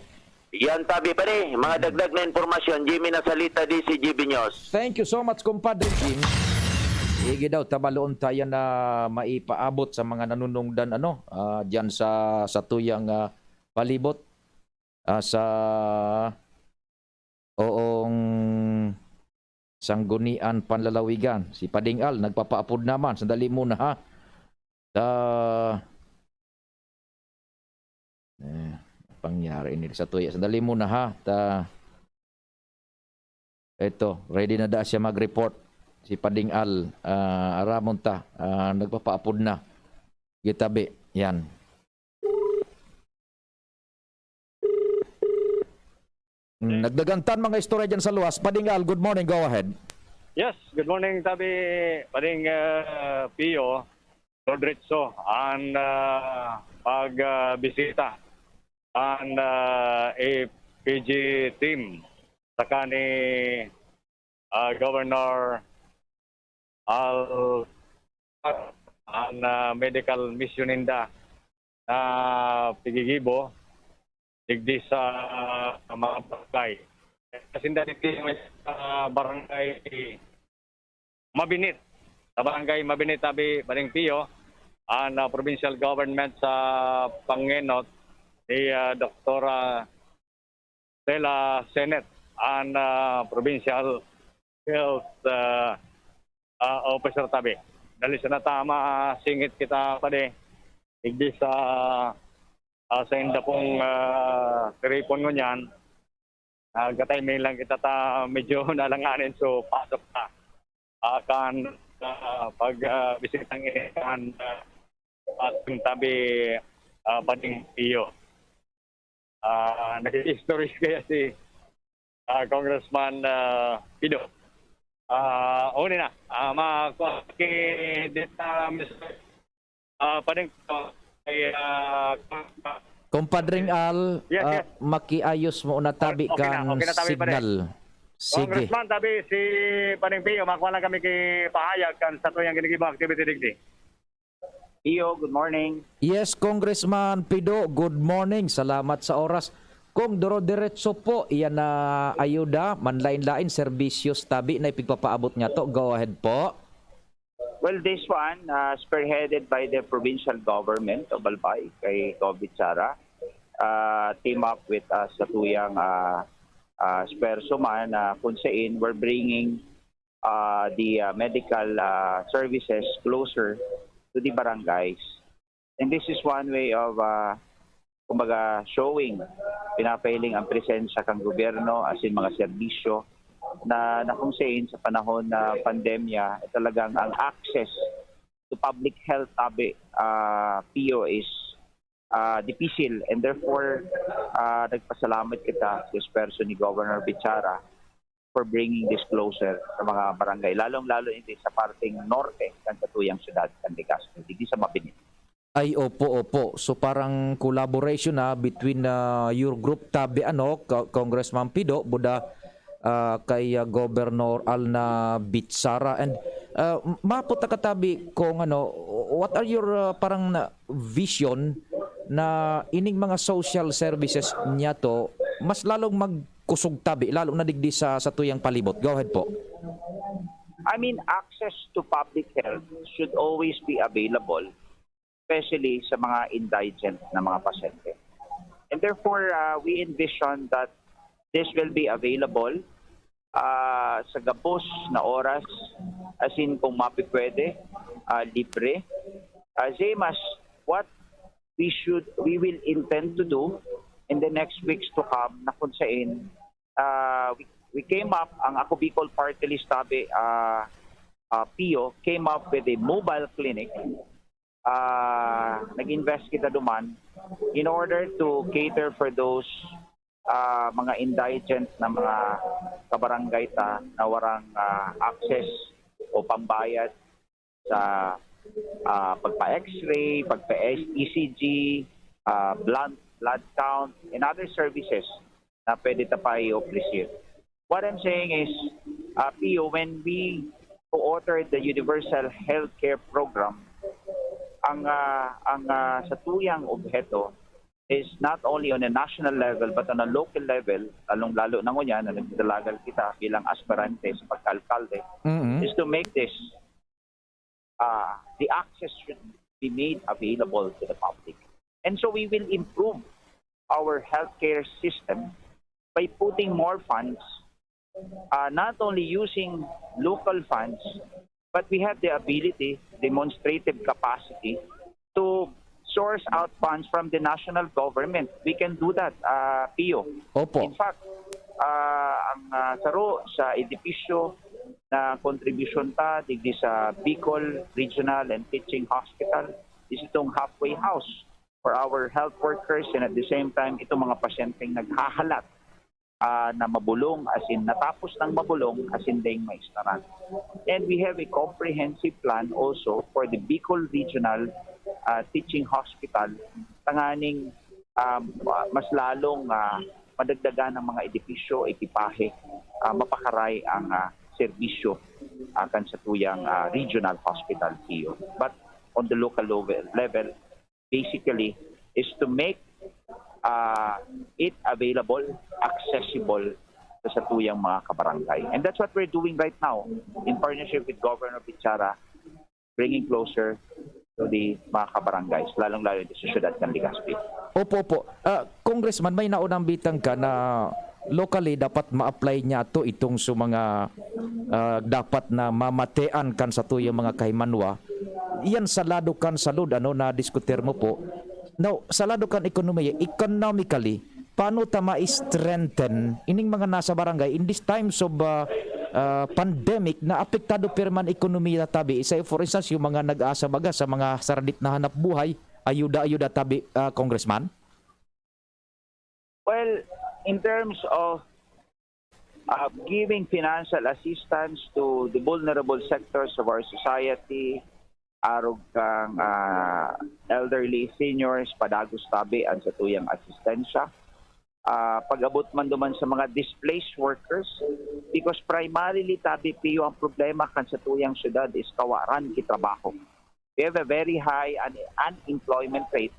Yan, tabi pa ni, mga dagdag na impormasyon, Jimmy Nasalita, D C G B News. Thank you so much, Kumpadre Jim. Sige daw, tabaloon tayo na maipaabot sa mga nanunungdan, ano, ah, diyan sa, sa tuyang, ah, palibot, ah, sa, oong, Sanggunian Panlalawigan. Si Pading Al, nagpapaapod naman. Sandali muna, ha. Ta-, eh, pangyari ini sa tuya. Sandali muna, ha. Ta-, eto, ready na da siya mag-report. Si Pading Al, ah, aramon ta, ah, nagpapaapod na. Gitabi, yan. Mm, nagdagantan mga istorya dyan sa luwas. Pading Al, good morning, go ahead. Yes, good morning, tabi, Pading, ah, Pio. Diretso an, ah, pag, ah, bisita an, ah, A P G team saka ni, ah, Governor Al-, an, ah, medical mission ninda na pigigibo digdi sa mga barangay. Kasi dati may sa barangay Mabinit. Sa barangay Mabinit, tabi, Pading Pio, an, ah, provincial government sa pangenot ni, ah, Doktora Stella Senet, an, ah, provincial health, ah, ah, officer, tabi. Dali sana ta masingit kita, padi. Digdi sa, ah, sa inda pong, ah, tiripon ngunyan. Ah, gatay may lang kita ta medyo nalanganin, so pasok na. Ah, kan, ah, pag, ah, bisitang ini kan, ah, ating tabi, ah, Pading Pio. Ah, nag-istorya kaya si, ah, Congressman, ah, Pido. Ah, uni na. Ah, ma-, ki-, dita, Mister Ah, Pading, ay, ah, Kumpadring Al, yes, ah, yes, makiayos mo na tabi, okay na, kan okay na tabi, pare, signal. Sige. Congressman, tabi si Pading Pio, makuha lang kami ki pahayag kan sa tuyang ginigibang activity digdi. Pio, good morning. Yes, Congressman Pido, good morning. Salamat sa oras. Kung duro-diretso po, iyan na ayuda, manlain-lain, serbisyos, tabi na ipigpapaabot nga to. Go ahead po. Well, this one, uh, spearheaded by the provincial government of Albay, kay Covid Sara, uh, team up with, uh, sa tuyang, uh, ah, esfuerso man na kung saan we're bringing, ah, the, ah, medical, ah, services closer to the barangays. And this is one way of, ah, kumbaga, showing, pinapahiling ang presensya kan gobyerno, as in mga serbisyo, na, na kung saan sa panahon na pandemya, eh, talagang ang access to public health, tabi, ah, Pio, is, ah, dipisil. And therefore, ah, nagpasalamat kita sa esfuerso ni Governor Bichara for bringing this closer sa mga barangay, lalong-lalo ini sa parteng norte kan satuyang syudad kan Legazpi, digdi sa Mabini. Ay, opo, opo. So, parang collaboration na between, ah, your group, tabi, ano, Co-, Congressman Pido, buda, ah, kay, ah, Governor Alna Bichara. And, ah, m-, mapot na katabi kung ano, what are your, ah, parang na vision na ining mga social services niya to, mas lalong magkusog tabi, lalo na digdi sa, sa tuyang palibot? Go ahead po. I mean, access to public health should always be available, especially sa mga indigent na mga pasyente. And therefore, ah, we envision that this will be available, ah, sa gabos na oras, as in kung mapipwede, ah, libre. Ah, same as what we should, we will intend to do in the next weeks to come, na kung saan, ah, we, we came up, ang Ako Bicol Party List, tabi, ah, ah, Pio, came up with a mobile clinic. Ah, nag-invest kita duman in order to cater for those, ah, mga indigent na mga kabarangay ta na warang, ah, access o pambayad sa, ah, pagpa-X-ray, pagpa-E C G, ah, blood, blood count, and other services na pwede ta pa i-offer. What I'm saying is, ah, Pio, when we co-authored the Universal Healthcare Program, ang, ah, ang, ah, satuyang obheto is not only on a national level but on a local level, lalong-lalo na ngunyan na nagdadalagan kita bilang aspirante sa pagka-alkalde, Mm-mm. is to make this, ah, the access should be made available to the public. And so we will improve our healthcare system by putting more funds, ah, not only using local funds, but we have the ability, demonstrative capacity to source out funds from the national government. We can do that, ah, Pio. Opo. In fact, ah, ang, ah, saro sa edipisyo na kontribusyon ta digdi sa Bicol Regional and Teaching Hospital is itong halfway house for our health workers, and at the same time, itong mga pasyenteng naghahalat, ah, na mabulong, as in natapos ng mabulong, as in dayong maistaran. And we have a comprehensive plan also for the Bicol Regional, ah, Teaching Hospital, tanganing, um, mas lalong, ah, madagdagan ang mga edipisyo, ekipahe, ah, mapakaray ang, ah, serbisyo, ah, kan satuyang, ah, regional hospital, Pio. But on the local level, level, basically, is to make, ah, it available, accessible sa satuyang mga kabarangay. And that's what we're doing right now in partnership with Governor Bichara, bringing closer to the mga kabarangays, lalong-lalo dito sa siyudad ng Legazpi. Opo, opo. Ah, Congressman, may naunang bitang ka na locally dapat ma-apply niya to itong sa mga, ah, dapat na mamatean kan satuyang mga kahimanwa. Iyan sa lado kan salud, ano, na diskutir mo po. Now, sa lado kan ekonomiya, economically, paano ta ma-strengthen ining mga nasa barangay in these times of, ah, ah, pandemic na apektado pirman ekonomiya tabi? Say, for instance, yung mga nag-aasabaga sa mga saradit na hanap buhay, ayuda-ayuda tabi, ah, Congressman? Well, in terms of, uh, giving financial assistance to the vulnerable sectors of our society, arog kang, ah, elderly, seniors, padagos tabi ang satuyang asistensya. Ah, pag-abot man duman sa mga displaced workers, because primarily tabi, Pio, ang problema kan satuyang syudad is kawaran ki trabaho. We have a very high un-, unemployment rate,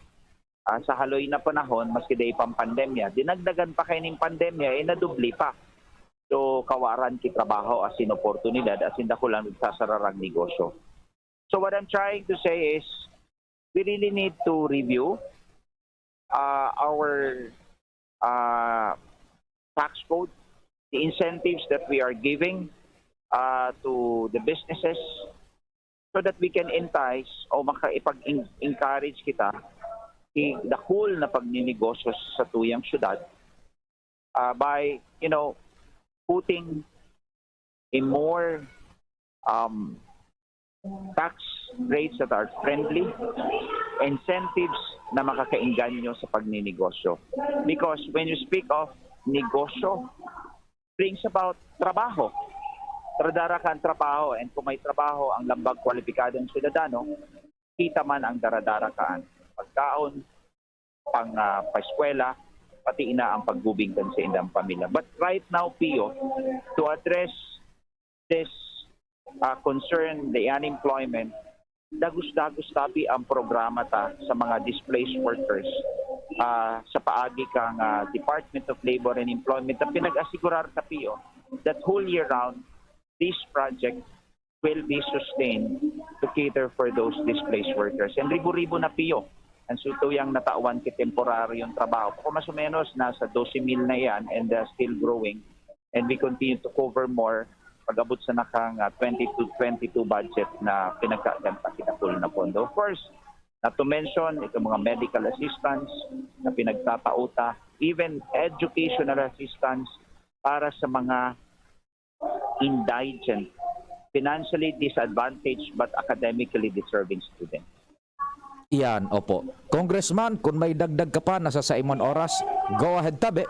ah, sa haloy na panahon, maski dai pang pandemya. Dinagdagan pa kaining pandemya, eh, nadubli pa. So, kawaran ki trabaho, as in oportunidad, as in dakulang nagsasararang negosyo. So, what I'm trying to say is, we really need to review, ah, our, ah, tax code, the incentives that we are giving uh, to the businesses so that we can entice o makaipag-encourage kita, i-, the whole na pagninegosyo sa tuyang syudad uh, by, you know, putting a more um, tax rates that are friendly, incentives na makakaengganyo sa pagninegosyo. Because when you speak of negosyo, brings about trabaho. Tradaraka ang trabaho, and kung may trabaho ang lambag kwalipikadong syudadano, kita man ang daradarakon. Pagkaon, pang ah, paeskwela, pati na ang paggubing kan sa indang pamilya. But right now, Pio, to address this ah, concern, the unemployment, dagos-dagos tabi ang programa ta sa mga displaced workers ah, sa paagi kang ah, Department of Labor and Employment na pinag-asigurar ta, Pio, that whole year round, this project will be sustained to cater for those displaced workers. And ribo-ribo na, Pio, ang sutuyang natawan ki temporaryong trabaho. Kung mas o menos, nasa dose mil na yan and uh, still growing. And we continue to cover more pag-abot sa nakang uh, twenty-two twenty-two budget na pinagkaganta kita full na pondo. Of course, not to mention itong mga medical assistance na pinagtatao ta, even educational assistance para sa mga indigent, financially disadvantaged but academically deserving students. Iyan, opo. Congressman, kung may dagdag ka pa, nasa sa imong oras, go ahead tabi.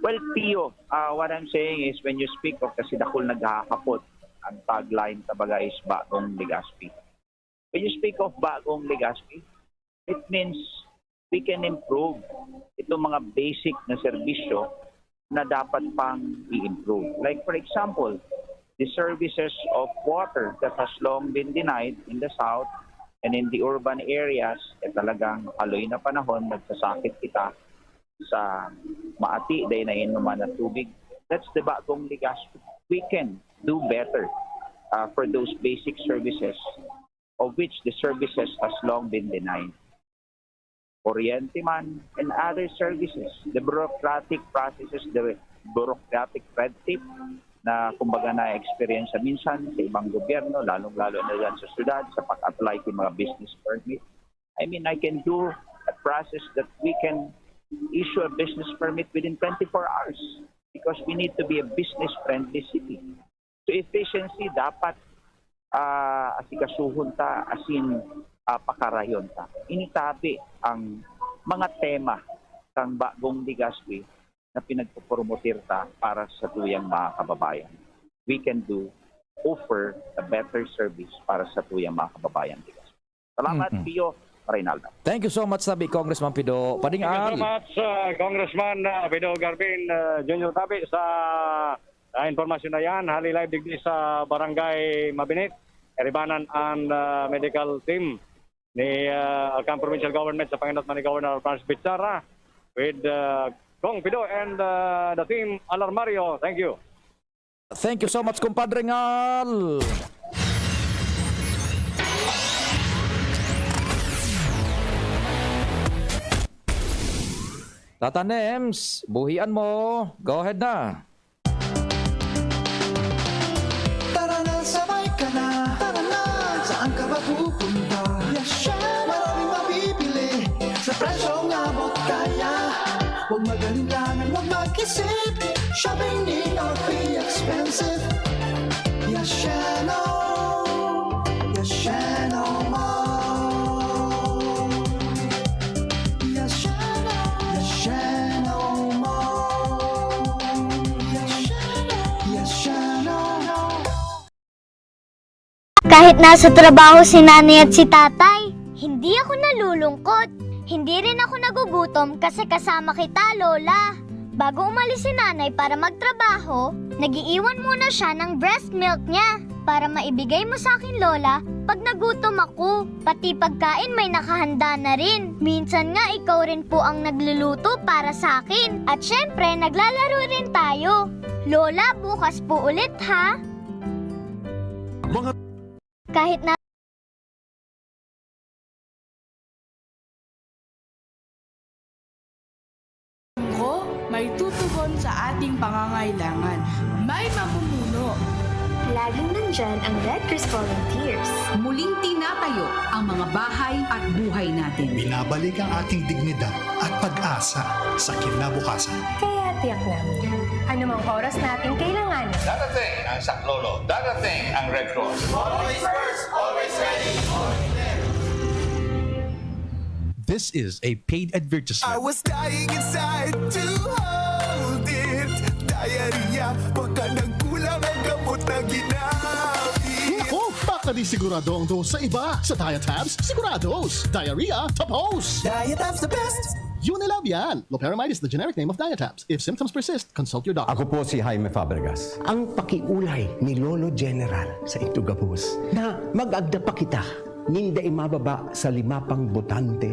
Well, Pio, uh, what I'm saying is when you speak of kasi dakul naghahapot, ang tagline tabaga is Bagong Legazpi. When you speak of Bagong Legazpi, it means we can improve itong mga basic na serbisyo na dapat pang i-improve. Like for example, the services of water that has long been denied in the south and in the urban areas, eh, talagang haloy na panahon, nagsasakit kita sa maati, dahil nainuman na tubig. That's the Bagong Legazpi. We can do better uh, for those basic services of which the services has long been denied. Kuryente man, and other services. The bureaucratic processes, the bureaucratic red tape na kumbaga na-experience sa minsan sa ibang gobyerno, lalong-lalo na dyan sa syudad, sa pag-apply ng mga business permit. I mean, I can do a process that we can issue a business permit within twenty-four hours because we need to be a business-friendly city. So efficiency dapat uh, asikasuhon ta, asin uh, pakarayon ta. Initabi ang mga tema kang Bagong Legazpi na pinagpupromotir ta para sa tuyang mga kababayan. We can do, offer a better service para sa tuyang mga kababayan. Salamat, mm-hmm. Pio Reynaldo. Thank you so much, sabi Congressman Pido Padingal. Thank you so much, uh, Congressman uh, Pido Garbin uh, Junior Tabi sa uh, impormasyon na yan. Hali live digdi sa Barangay Mabinit, eribanan ang uh, medical team ni uh, Alcan Provincial Government sa pangenot man ni Governor Franz Bichara with uh, Kong Pido and uh, the team Alarmario. Thank you. Thank you so much, kumpadre Ngal. Tata Nems, buhian mo. Go ahead na. Tara na, sabay ka na. Tara na, saan ka ba pupunta? Yes, syempre. Maraming mabibili sa presyong abot kaya. Huwag mag-alinlangan, huwag mag-isip. Shopping need not be expensive. Yes, Shano. Yes, Shano Mall. Yes, Shano. Yes, Shano Mall. Yes, Shano. Yes, Shano. Kahit nasa trabaho si nanay at si tatay, hindi ako nalulungkot. Hindi rin ako nagugutom kasi kasama kita, Lola. Bago umalis si nanay para magtrabaho, nag-iiwan muna siya ng breast milk niya para maibigay mo sa akin, Lola, pag nagutom ako. Pati pagkain may nakahanda na rin. Minsan nga ikaw rin po ang nagluluto para sa akin. At syempre, naglalaro rin tayo. Lola, bukas po ulit ha. Mga Kahit na ko may tutugon sa pangangailangan. May mamumuno. Laging nandyan ang Red Cross Volunteers. Muling tinatayo ang mga bahay at buhay natin. Binabalik ang ating dignidad at pag-asa sa kinabukasan. Kaya tiyak namin, anumang oras natin kailangan. Darating ang saklolo, darating ang Red Cross. Always first, always ready, always there. This is a paid advertisement. I was dying inside to hold it. Diarrhea, baka nagkulang ang gamot na ginamit. Naku, baka di sigurado ang dose sa iba. Sa Diatabs, sigurados. Diarrhea, tapos. Diatabs the best. Unilab yan. Loperamide is the generic name of Diatabs. If symptoms persist, consult your doctor. Ako po si Jaime Fabregas, ang pakiulay ni Lolo General sa Itugabos na mag-agda pa kita nin dai mababa sa lima pang botante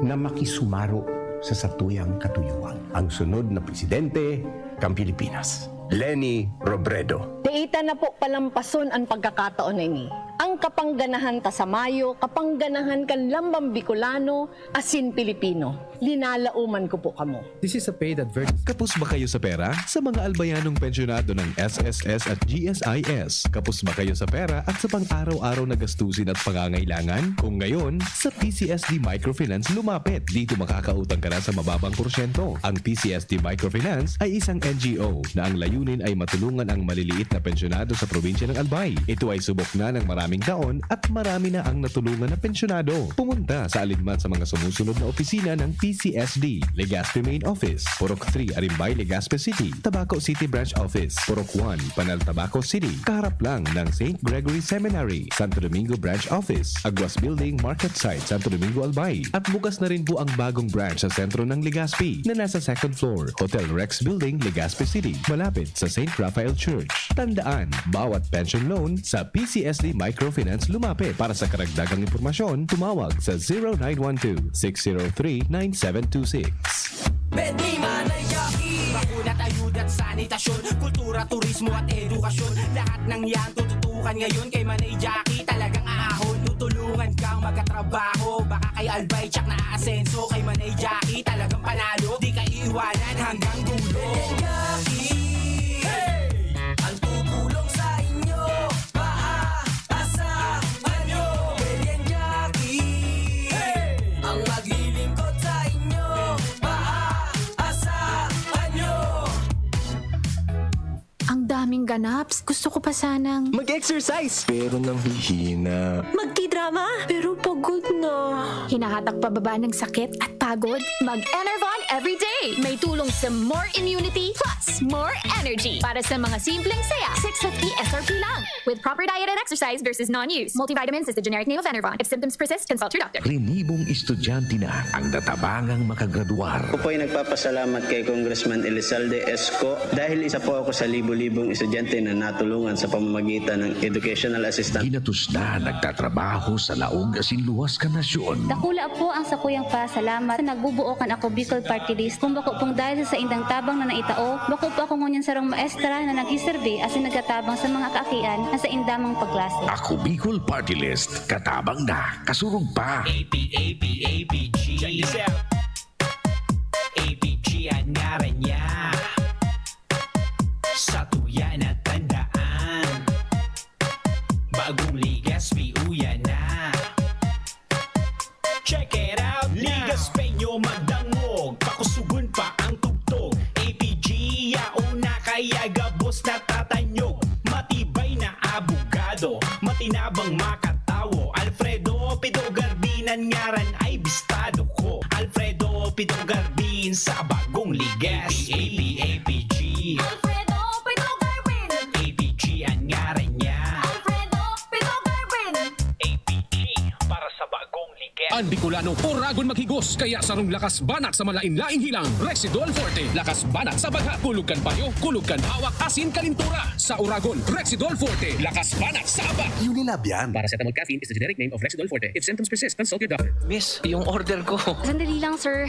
na makisumaro sa satuyang katuyuan. Ang sunod na presidente kan Pilipinas, Leni Robredo. Dai ta na po palampason an pagkakataon na ini. Ang kapangganahan ta sa mayo, kapangganahan kan lambang Bicolano asin Pilipino. Linalaoman ko po kamo. This is a paid advertisement. Kapos ba kayo sa pera? Sa mga albayanong pensyonado ng S S S at G S I S, kapos ba kayo sa pera at sa pang-araw-araw na gastusin at pangangailangan? Kung ngayon, sa P C S D Microfinance lumapit. Dito makakautang ka na sa mababang porsyento. Ang P C S D Microfinance ay isang N G O na ang layunin ay matulungan ang maliliit na pensyonado sa probinsya ng Albay. Ito ay subok na ng maraming taon at marami na ang natulungan na pensyonado. Pumunta sa alinman sa mga sumusunod na opisina ng P C S D: Legazpi Main Office, Purok three, Arimbay, Legazpi City; Tabaco City Branch Office, Purok one, Panal, Tabaco City, kaharap lang ng Saint Gregory Seminary; Santo Domingo Branch Office, Aguas Building, Market Site, Santo Domingo, Albay. At bukas na rin po ang bagong branch sa sentro ng Legazpi na nasa second floor, Hotel Rex Building, Legazpi City, malapit sa Saint Raphael Church. Tandaan, bawat pension loan sa P C S D Microfinance lumapit. Para sa karagdagang impormasyon, tumawag sa zero nine one two, six zero three, nine seven two six. Bedni Manay Jackie. Bakuna, ayuda at sanitasyon, kultura, turismo at edukasyon. Lahat ng yan tututukan ngayon kay Manay Jackie. Talagang ahon, tutulungan kang magkatrabaho. Baka kay Albay, tsak na aasenso. Kay Manay Jackie, talagang panalo. Di ka iiwanan hanggang dulo. Manay Jackie, hey! Ang tutulong sa inyo, maaasahan nyo. Manay Jackie, hey! Ang maglilingkod sa inyo, maaasahan nyo. Ang daming ganaps. Gusto ko pa sanang Mag-exercise, pero nanghihina. Magtidrama, pero pagod na. Hinahatak pababa ng sakit at pagod? Mag-Enervon everyday! May tulong sa more immunity plus more energy. Para sa mga simpleng saya, six fifty S R P lang. With proper diet and exercise versus non-use. Multivitamins is the generic name of Enervon. If symptoms persist, consult your doctor. Rinibong estudyante na ang natabangang makagradwar. Ako po ay nagpapasalamat kay Congressman Elizalde Esco dahil isa po ako sa libo-libong estudyante na natulungan sa pamamagitan ng educational assistance. Ginatos na nagtatrabaho sa laog asin luwas kan nasyon. Dakula po ang sakuyang pasalamat sa nagbubuo kan Ako Bicol Party List. Kung bako pong dahil sa saindang tabang na naitao, bako po ako ngunyan sarong maestra na nagsiserbi asin nagtatabang sa mga kaakian na saindamang pagklase. Ako Bicol Party List, katabang na, kasurog pa. A P, A P, A P G. Check this out. A P G ang ngaran niya. Satuya na tandaan. Bagong Legazpi, uya na. Check it out na. Legazpeño magdangog, pakusugon pa ang tugtog. A P G, yaon na kaya gabos natatanyog. Matibay na abogado, matinabang makatawo. Alfredo Pido Garbinan ngaran ay bistado ko. Alfredo Pido Garbin sa bagong Legazpi. A P G. Alfredo Pido Garbin. A P G ang ngaran niya. Alfredo Pido Garbin. A P G para sa bagong Legazpi. An Bicolano, oragon maghigos, kaya sarong lakas banat sa malain-laing hilang, Rexidol Forte. Lakas banat sa bagha, kulog kan payo, kulog kan hawak, asin kalintura. Sa oragon, Rexidol Forte. Lakas banat sa aba. Unilab yan. Paracetamol caffeine is the generic name of Rexidol Forte. If symptoms persist, consult your doctor. Miss, yung order ko. Sandali lang, sir.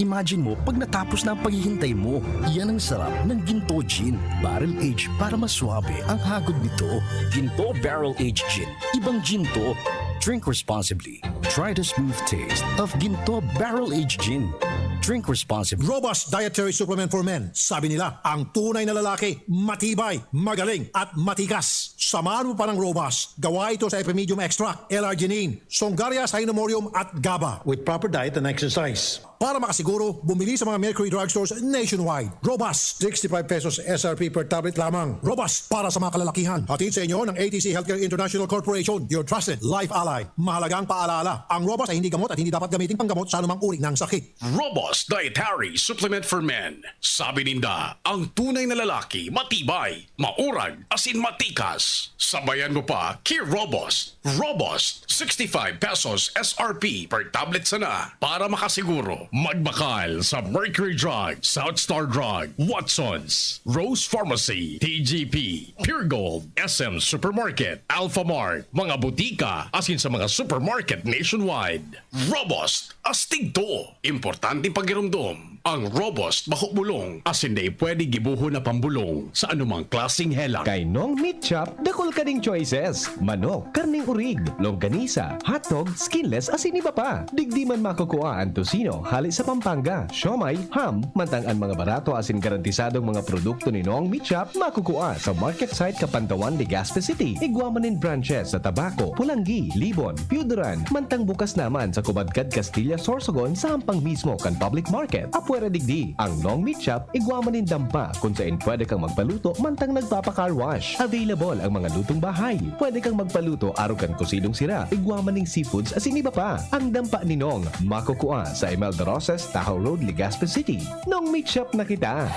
Imagine mo pag natapos na ang paghihintay mo. Yan ang sarap ng Ginto Gin. Barrel aged para mas suabe ang hagod nito. Ginto Barrel Aged Gin. Ibang Ginto. Drink responsibly. Try the smooth taste of Ginto Barrel Aged Gin. Drink responsibly. Robust Dietary Supplement for Men. Sabi nila, ang tunay na lalaki, matibay, magaling, at matikas. Samahan mo pa ng Robust. Gawa ito sa Epimedium Extract, L-arginine, Songaria Cynomorium, at GABA. With proper diet and exercise. Para makasiguro, bumili sa mga Mercury Drugstores nationwide. Robust, sixty-five pesos S R P per tablet lamang. Robust para sa mga kalalakihan. Hatid sa inyo ng A T C Healthcare International Corporation, your trusted life ally. Mahalagang paalaala, ang Robust ay hindi gamot at hindi dapat gamitin panggamot sa anumang uri ng sakit. Robust Dietary Supplement for Men. Sabi ninda, ang tunay na lalaki, matibay, maurag, asin matikas. Sabayan mo pa, Kir Robust. Robust, sixty-five pesos S R P per tablet sana. Para makasiguro, magbakal sa Mercury Drug, South Star Drug, Watsons, Rose Pharmacy, T G P, Pure Gold, S M Supermarket, Alphamart, mga butika, asin sa mga supermarket nationwide. Robust, astig to. Importanteng pagiromdom. Ang Robust bako bulong, asin dai pwede gibohon na pambulong sa anumang klaseng helang. Kay Nong Meat Shop, dakul ka ning choices. Manok, karneng urig, longganisa, hotdog, skinless, asin iba pa. Digdi man makukua an tocino, hale sa Pampanga, siomai, ham, mantang an mga barato asin garantisadong mga produkto ni Nong Meat Shop makukua sa market site Kapantawan, Legazpi City. Igwa man nin branches sa Tabaco, Polangui, Libon, Pioduran, mantang bukas naman sa Kubadkad, Castilla, Sorsogon sa hampang mismo kan public market. Apwera digdi, ang Nong Meat Shop, igwa man nin dampa kun saen pwede kang magpaluto mantang nagpapa-car wash. Available ang mga lutong bahay. Pwede kang magpaluto arog kan kusinong sira, igwa man nin seafoods asin iba pa. Ang dampa ni Nong, makukua sa Imelda Roses, Tahaw Road, Legazpi City. Nong Meat Shop na kita.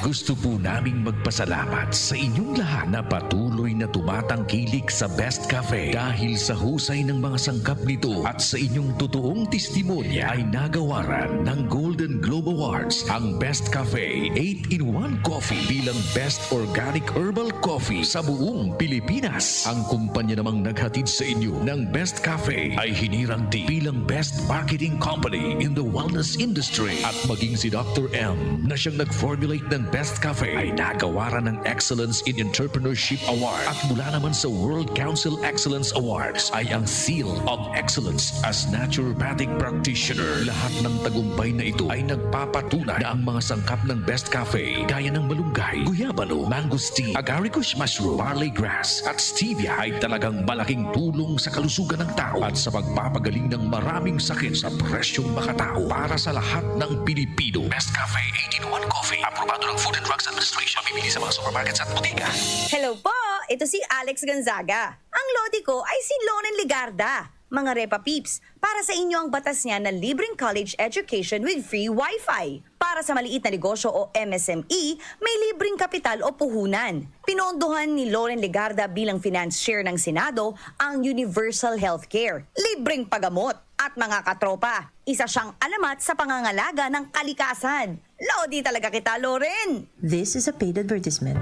Gusto po naming magpasalamat sa inyong lahat na patuloy na tumatangkilik sa Best Cafe. Dahil sa husay ng mga sangkap nito at sa inyong totoong testimonya ay nagawaran ng Golden Globe Awards ang Best Cafe eight-in-one Coffee bilang Best Organic Herbal Coffee sa buong Pilipinas. Ang kumpanya namang naghatid sa inyo ng Best Cafe ay hinirang din bilang Best Marketing Company in the Wellness Industry. At maging si Doctor M na siyang nag-formulate ng Best Cafe ay nagawaran ng Excellence in Entrepreneurship Award. At mula naman sa World Council Excellence Awards ay ang Seal of Excellence as Naturopathic Practitioner. Lahat ng tagumpay na ito ay nagpapatunay na ang mga sangkap ng Best Cafe, gaya ng malunggay, guyabano, mangosteen, agaricus mushroom, barley grass, at stevia ay talagang malaking tulong sa kalusugan ng tao at sa pagpapagaling ng maraming sakit sa presyong makatao para sa lahat ng Pilipino. Best Cafe eight-in-one Coffee, aprobado ng Food and Drugs Administration. Mabibili sa mga supermarkets at botika. Hello po! Ito si Alex Gonzaga. Ang lodi ko ay si Loren Legarda. Mga Repa Peeps, para sa inyo ang batas niya na libreng college education with free wifi. Para sa maliit na negosyo o M S M E, may libreng kapital o puhunan. Pinondohan ni Loren Legarda bilang financier ng Senado ang universal healthcare, libreng paggamot, at mga katropa. Isa siyang alamat sa pangangalaga ng kalikasan. Lodi talaga kita, Loren! This is a paid advertisement.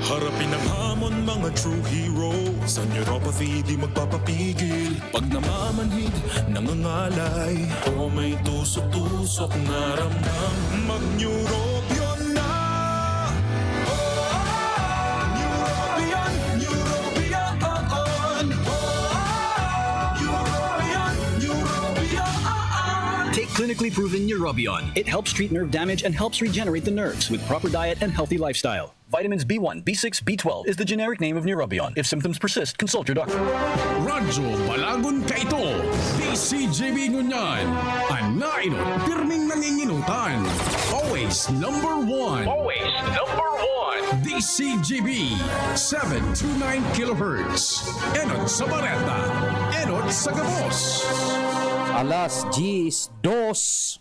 Harapin ang hamon, mga true heroes. Sa neuropathy, di magpapapigil. Pag namamanhid, nangangalay, o may tusok-tusok na ramdam, mag-Neurobion na! Oh, Neurobion, Neurobion, oh, oh. Neurobion, Neurobion, oh, oh. Take clinically proven Neurobion. It helps treat nerve damage and helps regenerate the nerves with proper diet and healthy lifestyle. Vitamins B one, B six, B twelve is the generic name of Neurobion. If symptoms persist, consult your doctor. Radyo Balagon Kaito, D C G B ngunyan, an nainot pirming nanginginutan. Always number one. Always number one. D C G B, seven two nine kilohertz. Enot sa bareta, enot sa gabos. Alas diyes dos.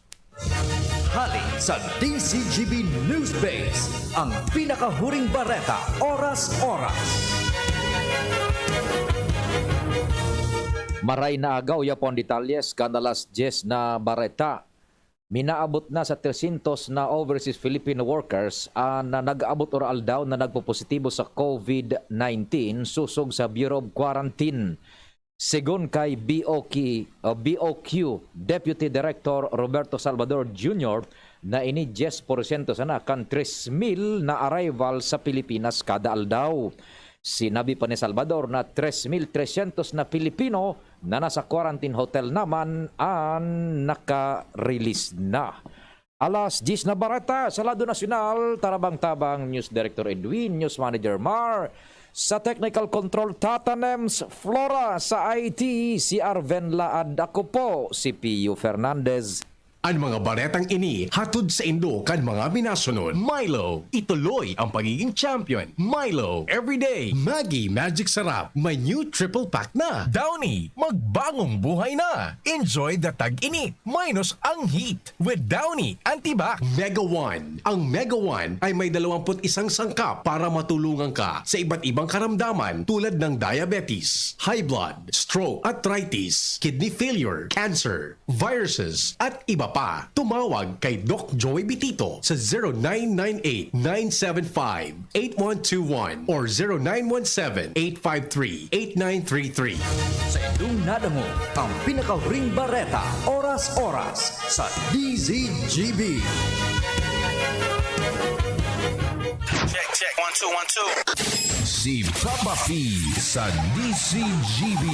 Hali sa D C G B News Base, ang pinakahuring bareta, oras-oras. Maray na aga, uya po ang detalyes kan alas diyes na bareta. Minaabot na sa tresyentos na overseas Filipino workers an nag-aabot or aldaw na nagpopositibo sa COVID nineteen, sosog sa Bureau of Quarantine. Segun kay B O Q, o B O Q Deputy Director Roberto Salvador Junior, na ini dyes porsyento sana kan tres mil na arrival sa Pilipinas kada aldaw. Sinabi pa ni Salvador na tres mil trescientos na Pilipino na nasa quarantine hotel naman an naka-release na. Alas diyes na bareta sa lado nasyonal, Tarabang-tabang, News Director Edwin, News Manager Mar, sa Technical Control, Tata Nems Flora, sa I T, si Arven Laad, ako po, si Pio Fernandez. An mga baretang ini hatod saindo kan mga minasunod: Milo, ituloy ang pagiging champion. Milo, everyday. Maggi Magic Sarap, may new triple pack na. Downy, magbagong buhay na. Enjoy the tag-init minus ang heat with Downy Antibac. Mega One. Ang Mega One ay may dalawampu't isang sangkap para matulungan ka sa iba't ibang karamdaman, tulad ng diabetes, high blood, stroke, arthritis, kidney failure, cancer, viruses, at iba pa. Tumawag kay Doc Joy Bitito sa zero nine nine eight, nine seven five, eight one two one or zero nine one seven, eight five three, eight nine three three. Sa indong nadangog ang pinakahuring bareta, oras-oras, sa D Z G B. Check, check. One, two, one, two. Si Papa P sa D Z G B.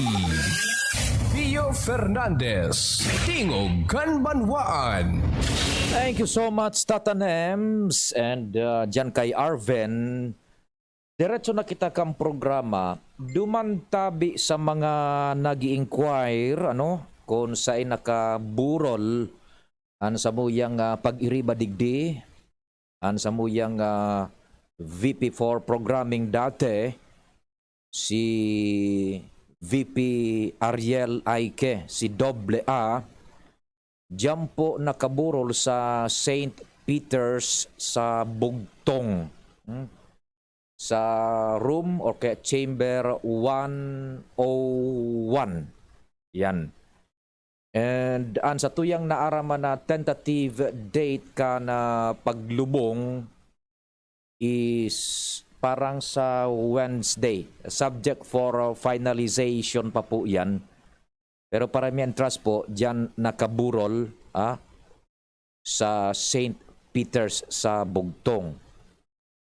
Pio Fernandez, Tingog kan Banwaan. Thank you so much, Tata Nems. And, uh, dyan kay Arven, diretso na kita kan programa. Duman tabi sa mga nag-i-inquire, ano, kung saen nakaburol an samuyang, ah, pag-iriba digdi, an samuyang, ah, V P for Programming dati, si V P Ariel Aike, si Doble A, diyan po nakaburol sa Saint Peter's sa Bugtong. Hmm? Sa room or kaya chamber one oh one. Yan. And an satuyang naaraman na tentative date kan paglubong is parang sa Wednesday. Subject for, uh, finalization pa po yan. Pero paramihan trust po, diyan nakaburol, ah, sa Saint Peter's sa Bugtong.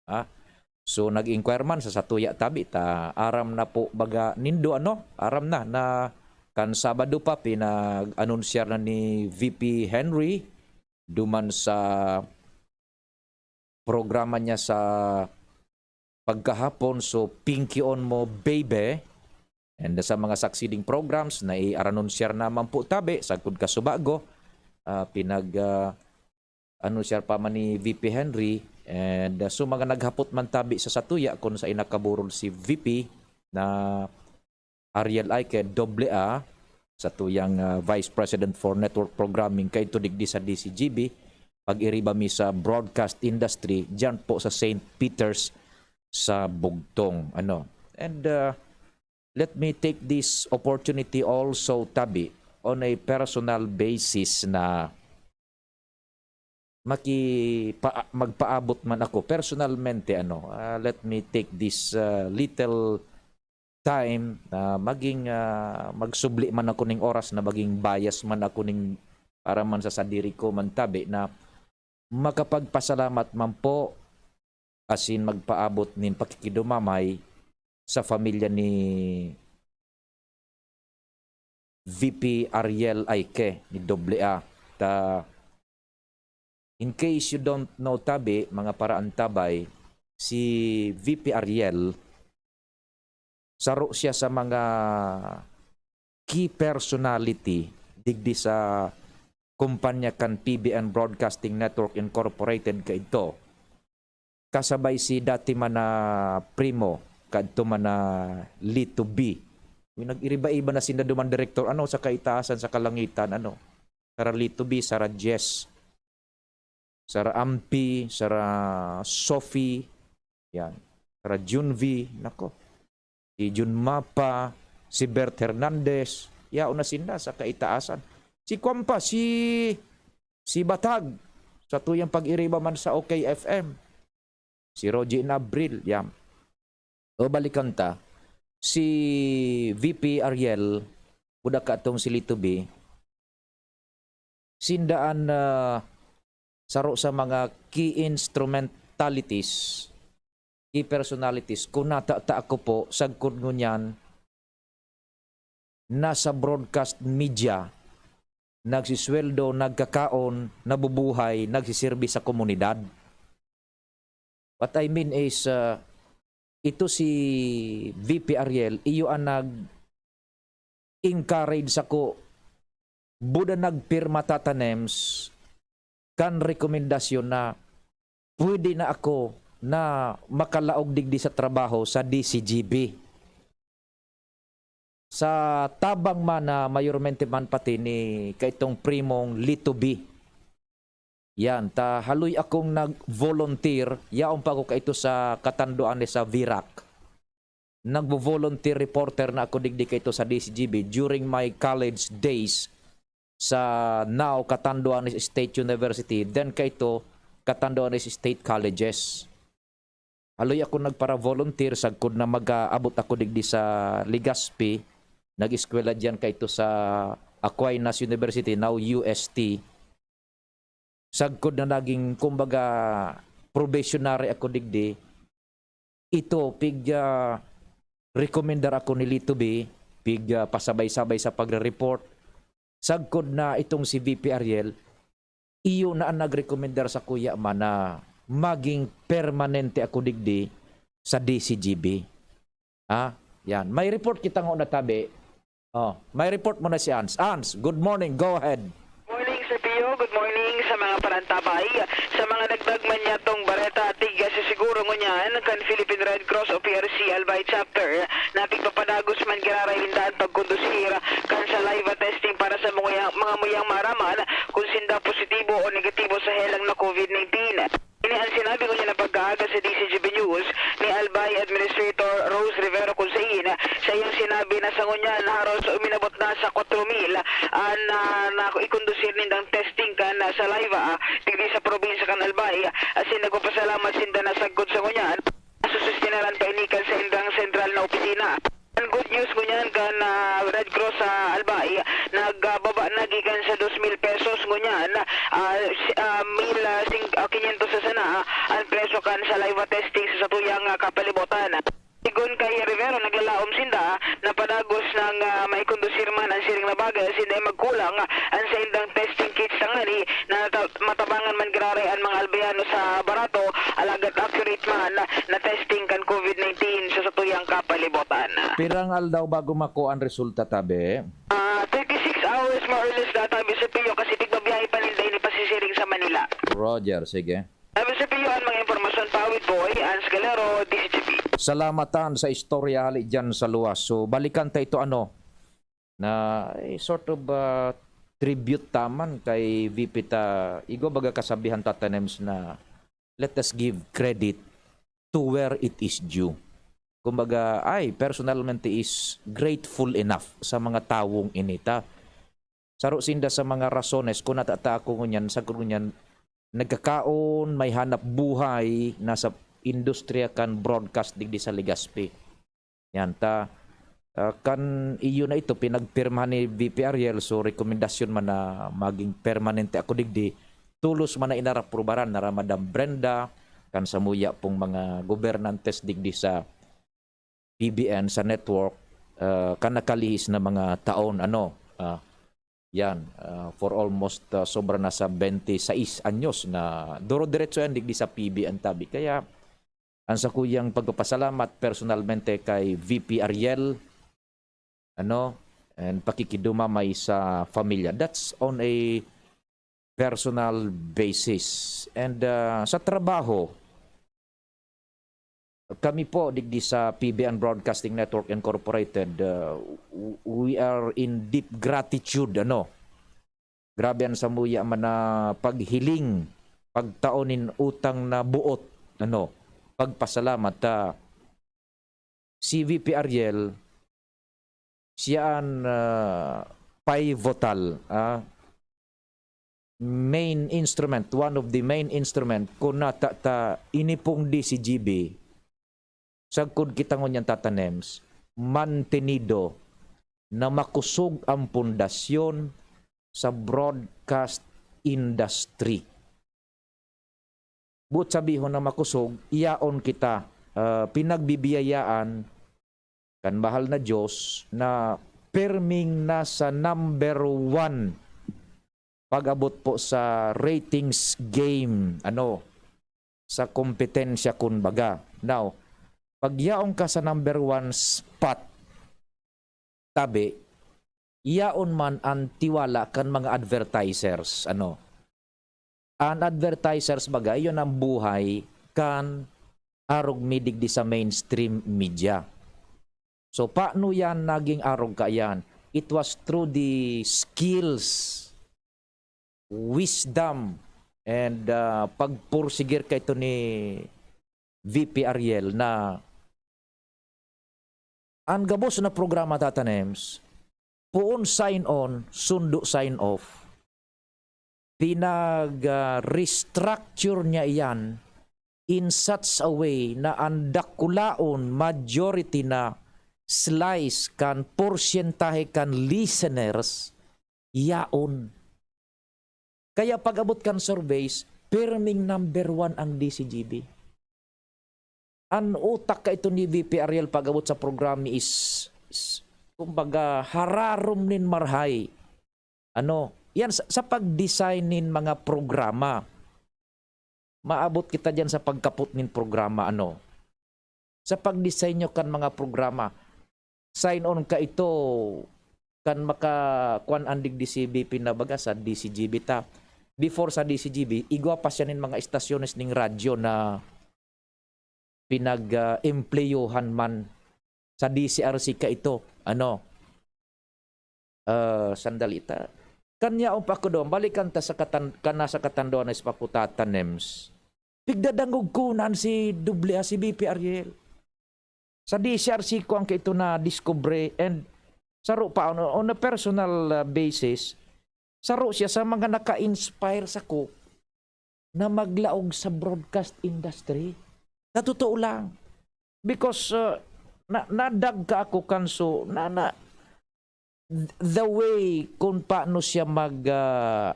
Ah, so, nag-inquire man sa satuya tabi ta aram na po baga nindo, ano? Aram na, na kan Sabado pa, pinag-anunsyar na ni V P Henry duman sa programa niya sa pagkahapon. So, Pinky On Mo Baby. And sa mga succeeding programs na i-anunsyar naman po tabi, sagkod kasubago, ah, pinag, ah, anunsiyar pa man ni V P Henry. And, ah, so, mga naghapot man tabi sa satuya kung sa inakaburol si V P na Ariel Aike, Doble A, satuyang, ah, Vice President for Network Programming kaidto digdi sa D Z G B, pag-iriba mi sa broadcast industry, diyan po sa Saint Peter's sa Bugtong, ano. And, ah, let me take this opportunity also, tabi, on a personal basis na makipa-, magpaabot man ako personalmente, ano, ah, let me take this, ah, little time na maging, ah, magsubli man ako ning oras na maging bias man ako ning para man sa sadiri ko man tabi na makapagpasalamat man po asin magpaabot nin pakikidumamay sa pamilya ni V P Ariel Aike, ni Doble A. Ta, in case you don't know, tabi, mga paraantabay, si V P Ariel, saro siya sa mga key personality digdi sa kumpanya kan P B N Broadcasting Network Incorporated kaidto. Kasabay si dati man na primo, kadto man na Lito B. Uy, nag-iriba-iba na sinda duman, direktor, ano, sa kaitaasan, sa kalangitan, ano. Sara Lito B, sara Jess, sara Ampi, sara Sophie, yan. Sara Junvi, nako. Si Jun Mapa, si Bert Hernandez, yaon na sinda sa kaitaasan. Si kwan pa, si, si Batag, sa tuyang pag-iriba man sa OK F M. Si Rogie in Abril, yan. O, balikan ta, si V P Ariel, buda ka atong si Lito B, sinda an, ah, saro sa mga key instrumentalities key personalities, kung natata ako po, sagkod ngunyan, nasa broadcast media, nagsisweldo, nagkakaon, nabubuhay, nagsisirbi sa komunidad. What I mean is, ah, ito si V P Ariel, iyo ang nag-encourage sako, buda nagpirma, Tata Nems, kan rekomendasyon na pwede na ako na makalaog digdi sa trabaho sa D C G B. Sa tabang man na mayormente man pati ni kaitong primong Lito B. Yan, ta haloy akong nag-volunteer, yaon pa ako kaito sa katanduan ni sa V R A C. Nagvo-volunteer reporter na ako digdi kaito sa D C G B during my college days sa now Catanduanes State University, then kaito Catanduanes State Colleges. Haloy ako nagpara-volunteer sagkod na mag-aabot ako digdi sa Legazpi, nag-eskwela diyan kaito sa Aquinas University, now U S T. Sagkod na naging, kumbaga, probationary ako digdi, ito, pig, ah, rekomendar ako ni Lito B, pig, ah, pasabay-sabay sa pagre-report. Sagkod na itong si V P Ariel, iyo na ang nagrekomendar sa kuya man na maging permanente ako digdi sa D C G B. Ha? Yan. May report kita ngo natabi. Oh, may report mo na si Ans. Ans, good morning. Go ahead. Morning, Sir Pio. Good morning sa mga parantabay. Sa mga nagdag man yatong bareta, tig sisiguro ngunyan kan Philippine Red Cross o P R C Albay Chapter na pigpapadagos man giraray ninda an pagkondusir kan saliva testing para sa mga, mga muyang maaraman kung sinda positibo o negatibo sa helang na COVID nineteen. Ini an sinabi ngunyan na pagkaaga sa D C G B News ni Albay Administrator Rose Rivero, kung sain sa iyang sinabi na sa ngunyan haros uminabot na sa kwatro mil an ah, na ikondusir nindang testing kan ah, saliva ah, digdi sa probinsya kan Albay. Asin nagpapasalamat sinda na sagkod sa ngunyan, susustenaran pa ini kan saindang sentral na opisina. An good news ngunyan kan ah, Red Cross sa Albay, nagbaba na gikan sa dos mil pesos ngunyan, ah, si- ah, mil, ah, sing- ah, kinyentos sa sana, ah, an presyo kan saliva testing sa satuyang ah, kapalibutan. Sigon kay Rivero, naglalaom sinda na padagos nang ah, maikondusir man an siring na bagay asin dai magkulang an saindang testing kits tangani na nata- matabangan man giraray an mga Albayano sa barato alagad accurate man na testing kan COVID nineteen sa satuyang kapalibutan. Pirang aldaw bago makua an resulta, tabi? Ah, thirty-six hours more or less data, Mister Pio, kasi pigbabiyahe pa ninda ini pasisiring sa Manila. Roger, sige. Sabi sa Pio, ang mga impormasyon pa with Boy, Ans Galero, D C G P. Salamatan sa istorya hali dyan sa luwas. So, balikan ta ito, ano, na eh, sort of uh, tribute taman kay V P ta. Igwa baga kasabihan, Tata Nems, na let us give credit to where it is due. Kumbaga, I personalmente is grateful enough sa mga tawong inita. Saro sinda sa mga rasones kung natata ako ngunyan, sagkod ngunyan, nagkakaon, may hanap buhay, nasa industriya kan broadcast digdi sa Legazpi. Yan ta, ah, kan iyo na ito, pinagpirmahan ni V P Ariel, so rekomendasyon man na maging permanente ako digdi, tulos man na inaraprubaran na Madam Brenda, kan samuya pong mga gobernantes digdi sa P B N, sa network, ah, kan nakalihis na mga taon, ano, ah, yan, ah, for almost ah, sobra na sa twenty-six anyos na duro-diretso yan digdi sa P B N tabi. Kaya ang sakuyang pagpapasalamat personalmente kay V P Ariel, ano, and pakikidumamay sa pamilya. That's on a personal basis. And ah, sa trabaho, kami po digdi sa P B N Broadcasting Network Incorporated, uh, w- we are in deep gratitude, ano. Grabe ang samuya man na paghiling, pagtao nin utang na buot, ano, pagpasalamat ta si V P Ariel, siya an ah, pivotal, ah, main instrument, one of the main instrument, kung nata ta ini pong D C G B, sagkod kita ngunyan, Tata Nems, mantenido na makosog ang pundasyon sa broadcast industry. Buot sabihon na makosog, yaon kita ah, pinagbibiyayaan kan mahal na Diyos na pirming nasa number one pag-abot po sa ratings game, ano, sa kompetensya, kumbaga. Now, pag yaon ka sa number one spot, tabi, yaon man ang tiwala kan mga advertisers, ano. Ang advertisers, baga, iyon ang buhay kan arog mi digdi sa mainstream media. So, paano yan naging arog kaiyan? It was through the skills, wisdom, and, ah, pagpursigir kaito ni V P Ariel na ang gabos na programa, Tata Nems, poon sign on, sundo sign off. Pinag, ah, restructure niya iyan in such a way na ang dakulaon, majority na slice kan porsyentahe kan listeners, yaon. Kaya pag-abot kan surveys, pirming number one ang D C G B. An utak kaito ni V P Ariel pag-abot sa programa is, is, kumbaga, hararom nin marhay. Ano, yan sa, sa pag-design nin mga programa. Maabot kita diyan sa pagkapot nin programa, ano. Sa pagdisenyo kan mga programa, sign on kaito kan maka-, kuwan, andig di si V P na baga sa D C G B ta. Before sa D C G B, igwa pa siya nin mga estasyones ning radyo na pinag, ah, empleyohan man sa D C R C kaito. Ano? Ah, sandali ta. Kan yaon pa ako doon, balikan ta sa katan-, kan nasa Catanduanes pa ako, Tata Nems. Pigdadangog ko na si doble A, si V P Ariel. Sa D C R C ko ang kaito na-discover and saro pa on, on a personal, ah, basis, saro siya sa mga naka-inspire sako na maglaog sa broadcast industry. Sa totoo lang. Because, ah, na, nadagka ako kan so, na, na, the way kung paano siya mag, ah,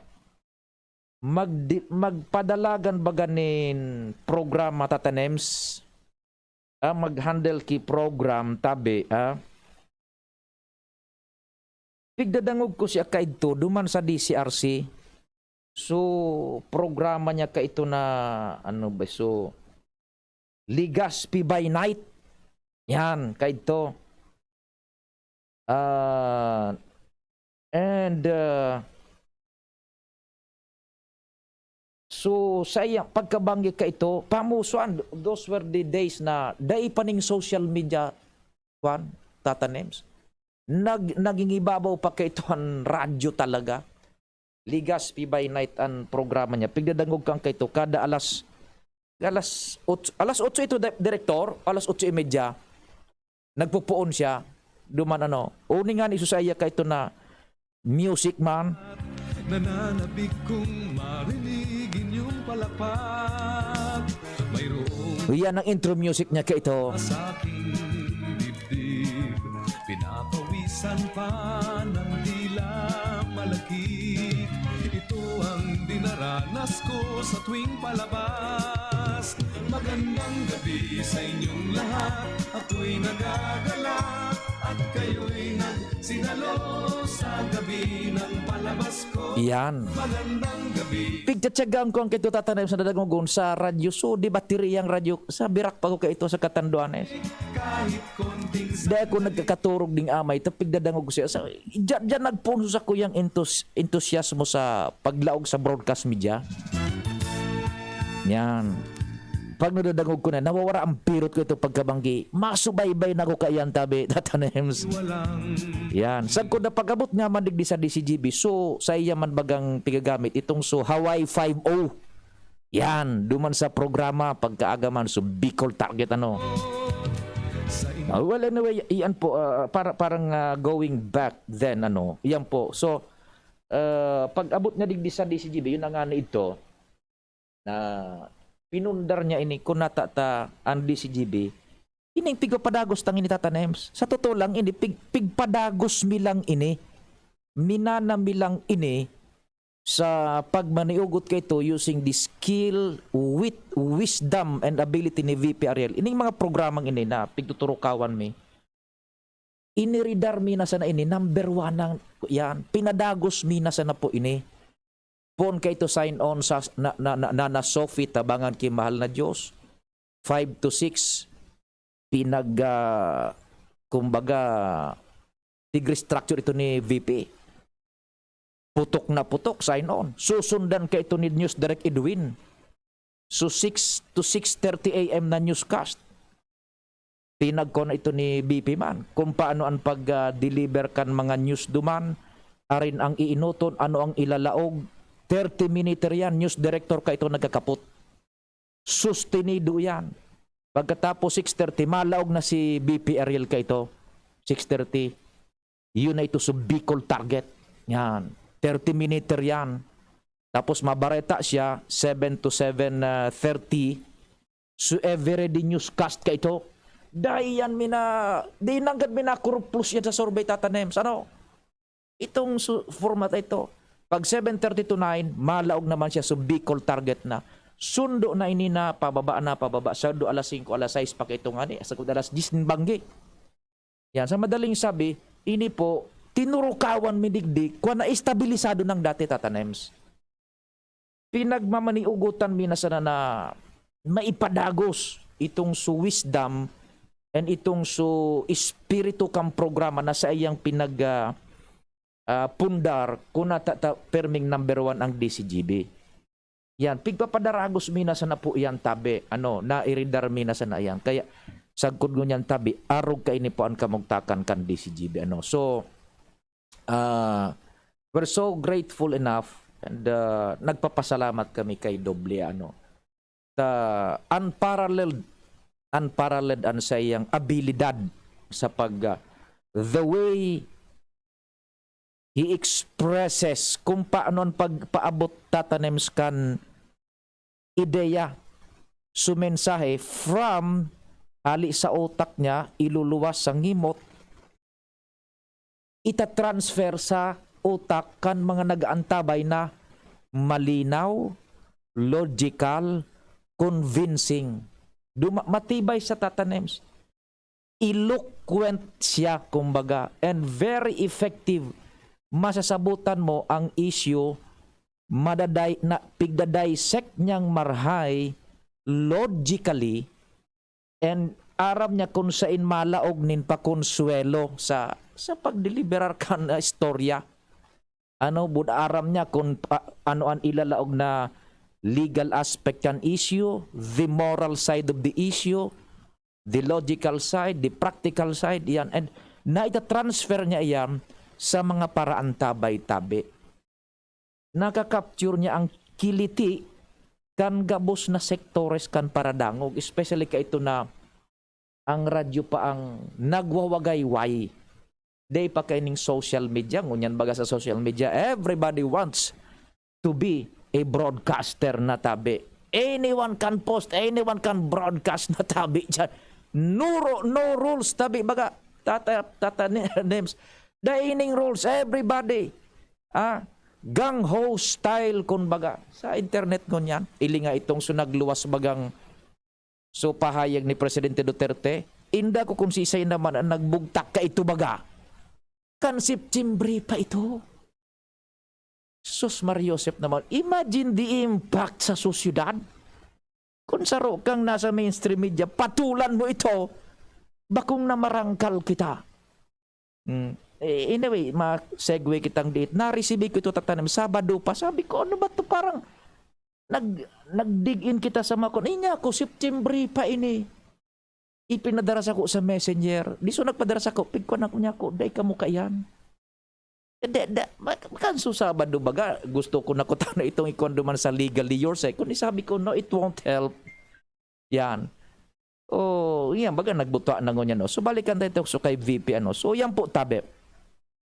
magdi-, magpadalagan baga nin programa, Tata Nems. Ah, mag-handle ki program, tabi, ah. Pigdadangog ko siya kaidto, duman sa D C R C. So, programa niya kaito na, ano ba, so, Legazpi by Night. Yan, kaidto. Ah, and, ah, so, sa iyang pagkabanggi kaito, pamusuan, those were the days na dai pa ning social media, kwan, Tata Nems. Nag-, naging ibabaw pa kaito an radyo talaga. Legazpi by Night an programa niya. Pigdadangog kan kaito kada alas, alas otso, alas otso ito, di-, direktor, alas otso y media, nagpupuon siya. Duman ano, uni nga ni Susaya kaito na music man. Nananabik kong marinig inyong palakpak. Mayroong Yan ang intro music niya kaito. Sa aking dibdib, pinapawisan pa ng dila malakit. Ito ang dinaranas ko sa tuwing palabas. Magandang gabi sa inyong lahat. Ako'y nagagala at kayo'y nagsinalo sa gabi ng palabas ko. Yan. Magandang gabi. Pigtsatsagaan ko ang kaito, Tata Nems, sa dadangogon sa radyo. So, di bateriyang radyo, sa birak pa ko kaito sa Catanduanes. Kahit konting Dai ako nagkakaturog ding amay, ta pigdadangog ko siya. Sa, diyan, diyan nagpunso sa kuyang entus-, entusiasmo sa paglaog sa broadcast media. Yan. Pag nadadangog ko na, nawawara ang pirot ko ito pagkabanggi. Masubaybay na ko kaiyan, tabi, Tata Nems. Yan. Sagkod na pag-abot nga man digdi sa D C G B, so, sa iya man bagang pigagamit, itong so, Hawaii five oh. Yan, duman sa programa, pagkaaga man, so, Bicol Target, ano. Ah, well, anyway, iyan po, ah, para, parang, ah, going back then, ano, iyan po. So, ah, pag-abot nga digdi sa D C G B, yun na nga na ito, na pinundar niya ini, kung nata ta ang D C G B, ining pigpapadagos tang ini, Tata Nems. Sa totoo lang, ini pig-, pigpadagos mi lang ini. Minana mi lang ini. sa pagmaniugot kaito using the skill, wit, wisdom, and ability ni V P Ariel. Ining mga programang ini na pigtuturukawan mi, iniridar mi na sana ini, number one nang yan, pinadagos mi na sana po ini. Pon kaito sign on sa na, na, na, na, na Sophie tabangan ki mahal na Diyos. Five to six, pinag, ah, kumbaga, tig-restructure ito ni V P. Putok na putok, sign on. Susundan kaito ni News Direct Edwin. So, six to six thirty A M na newscast. Pinagkon ito ni V P man kung paano ang pag, ah, deliver kan mga news duman, arin ang iinoton, ano ang ilalaog. Thirty minute yan, news director kaito nagkakapot. Sustenido yan. Pagkatapos six thirty, malaog na si V P Ariel kaito. Six thirty, yun na ito sa Bicol Target. Yan. Thirty minute yan. Tapos mabareta siya, seven to seven thirty. So, everyday newscast kaito. Dai yan mina, di nanggad minakuruplos yan sa survey, Tata Nems. Ano? Itong su-, format na ito. Pag seven thirty to nine, malaog naman siya sa Bicol Target na. Sundo na ini na, pababa na, pababa. Sundo alas singko, alas sais pa kaito ngani. Sagkod alas diyes nin banggi. Yan, sa madaling sabi, ini po, tinurukawan mi digdi, kwan na estabilisado nang dati, Tata Nems. Pinagmamaniugutan mi na sana na maipadagos itong su wisdom and itong su espiritu kan programa na saiyang pinag, ah, ah, pundar kun nata-, ta-, perming number one ang D C G B. Yan, pigpapadaragos mi na sana po yan, tabi. Ano, nairidar mi na sana yan. Kaya, sagkod ngunyan, tabi, arog kaini po an kamugtakan kan D C G B. Ano. So, ah, we're so grateful enough and, ah, nagpapasalamat kami kay Doble, ano. Ta, unparalleled, unparalleled an saiyang abilidad sa pag, ah, the way he expresses kung paano an pagpaabot, Tata Nems, kan ideya, su mensahe from hali sa utak niya, iluluwas sa ngimot, ita-transfer sa utak kan mga nag-aantabay na malinaw, logical, convincing. Duma-, matibay sa, Tata Nems. Eloquent siya, kumbaga, and very effective. Masasabutan mo ang issue, madaday-, na, pigda-dissect niyang marhay, logically, and aram niya kung sain malaog nin pakonsuwelo sa, sa pagdeliberar kan, ah, istorya. Ano, bud aram niya kung pa-, ano an ilalaog na legal aspect kan issue, the moral side of the issue, the logical side, the practical side, yan. And naita-transfer niya iyan sa mga paraantabay tabi. Naka-capture niya ang kiliti kan gabos na sektores kan paradangog, especially kaito na ang radyo pa ang nagwawagayway. Dai pa kaining social media, ngunyan baga sa social media, everybody wants to be a broadcaster na tabi. Anyone can post, anyone can broadcast na tabi dyan. No ru-, no rules tabi, baga, Tata, Tata Ne-, Nems. Dai ining rules, everybody. Ah, gang ho style, kun baga. Sa internet ngunyan, ili nga itong so nagluwas bagang so pahayag ni Presidente Duterte, inda ko kung sisay naman ang nagbugtak kaito baga. Kan September pa ito. Sus, Maria Josep naman, imagine the impact sa sosyedad. Kung saro kang nasa mainstream media, patulan mo ito, bakong namarangkal kita. Mm. Eh, anyway, ma-segue kitang diit. Na-receive ko ito, Tata Nems, Sabado pa. Sabi ko, "Ano ba 'to? Parang nag-, nag-dig in kita sa mga kon-," inya ko, "September pa ini." Ipinadara sako sa messenger. Di so nagpadara sako, pigkuan ako niya ko, "Dai kamo kaiyan." Da, da, ma-, makanso Sabado baga, gusto ko na kutana itong ikuan duman sa legally yours, eh. Kung isabi ko, "No, it won't help." Yan. Oh, yan, baga nagbuta na ngunyan, no? So, balikan tayo so kay V P, ano. So, yan po, tabi.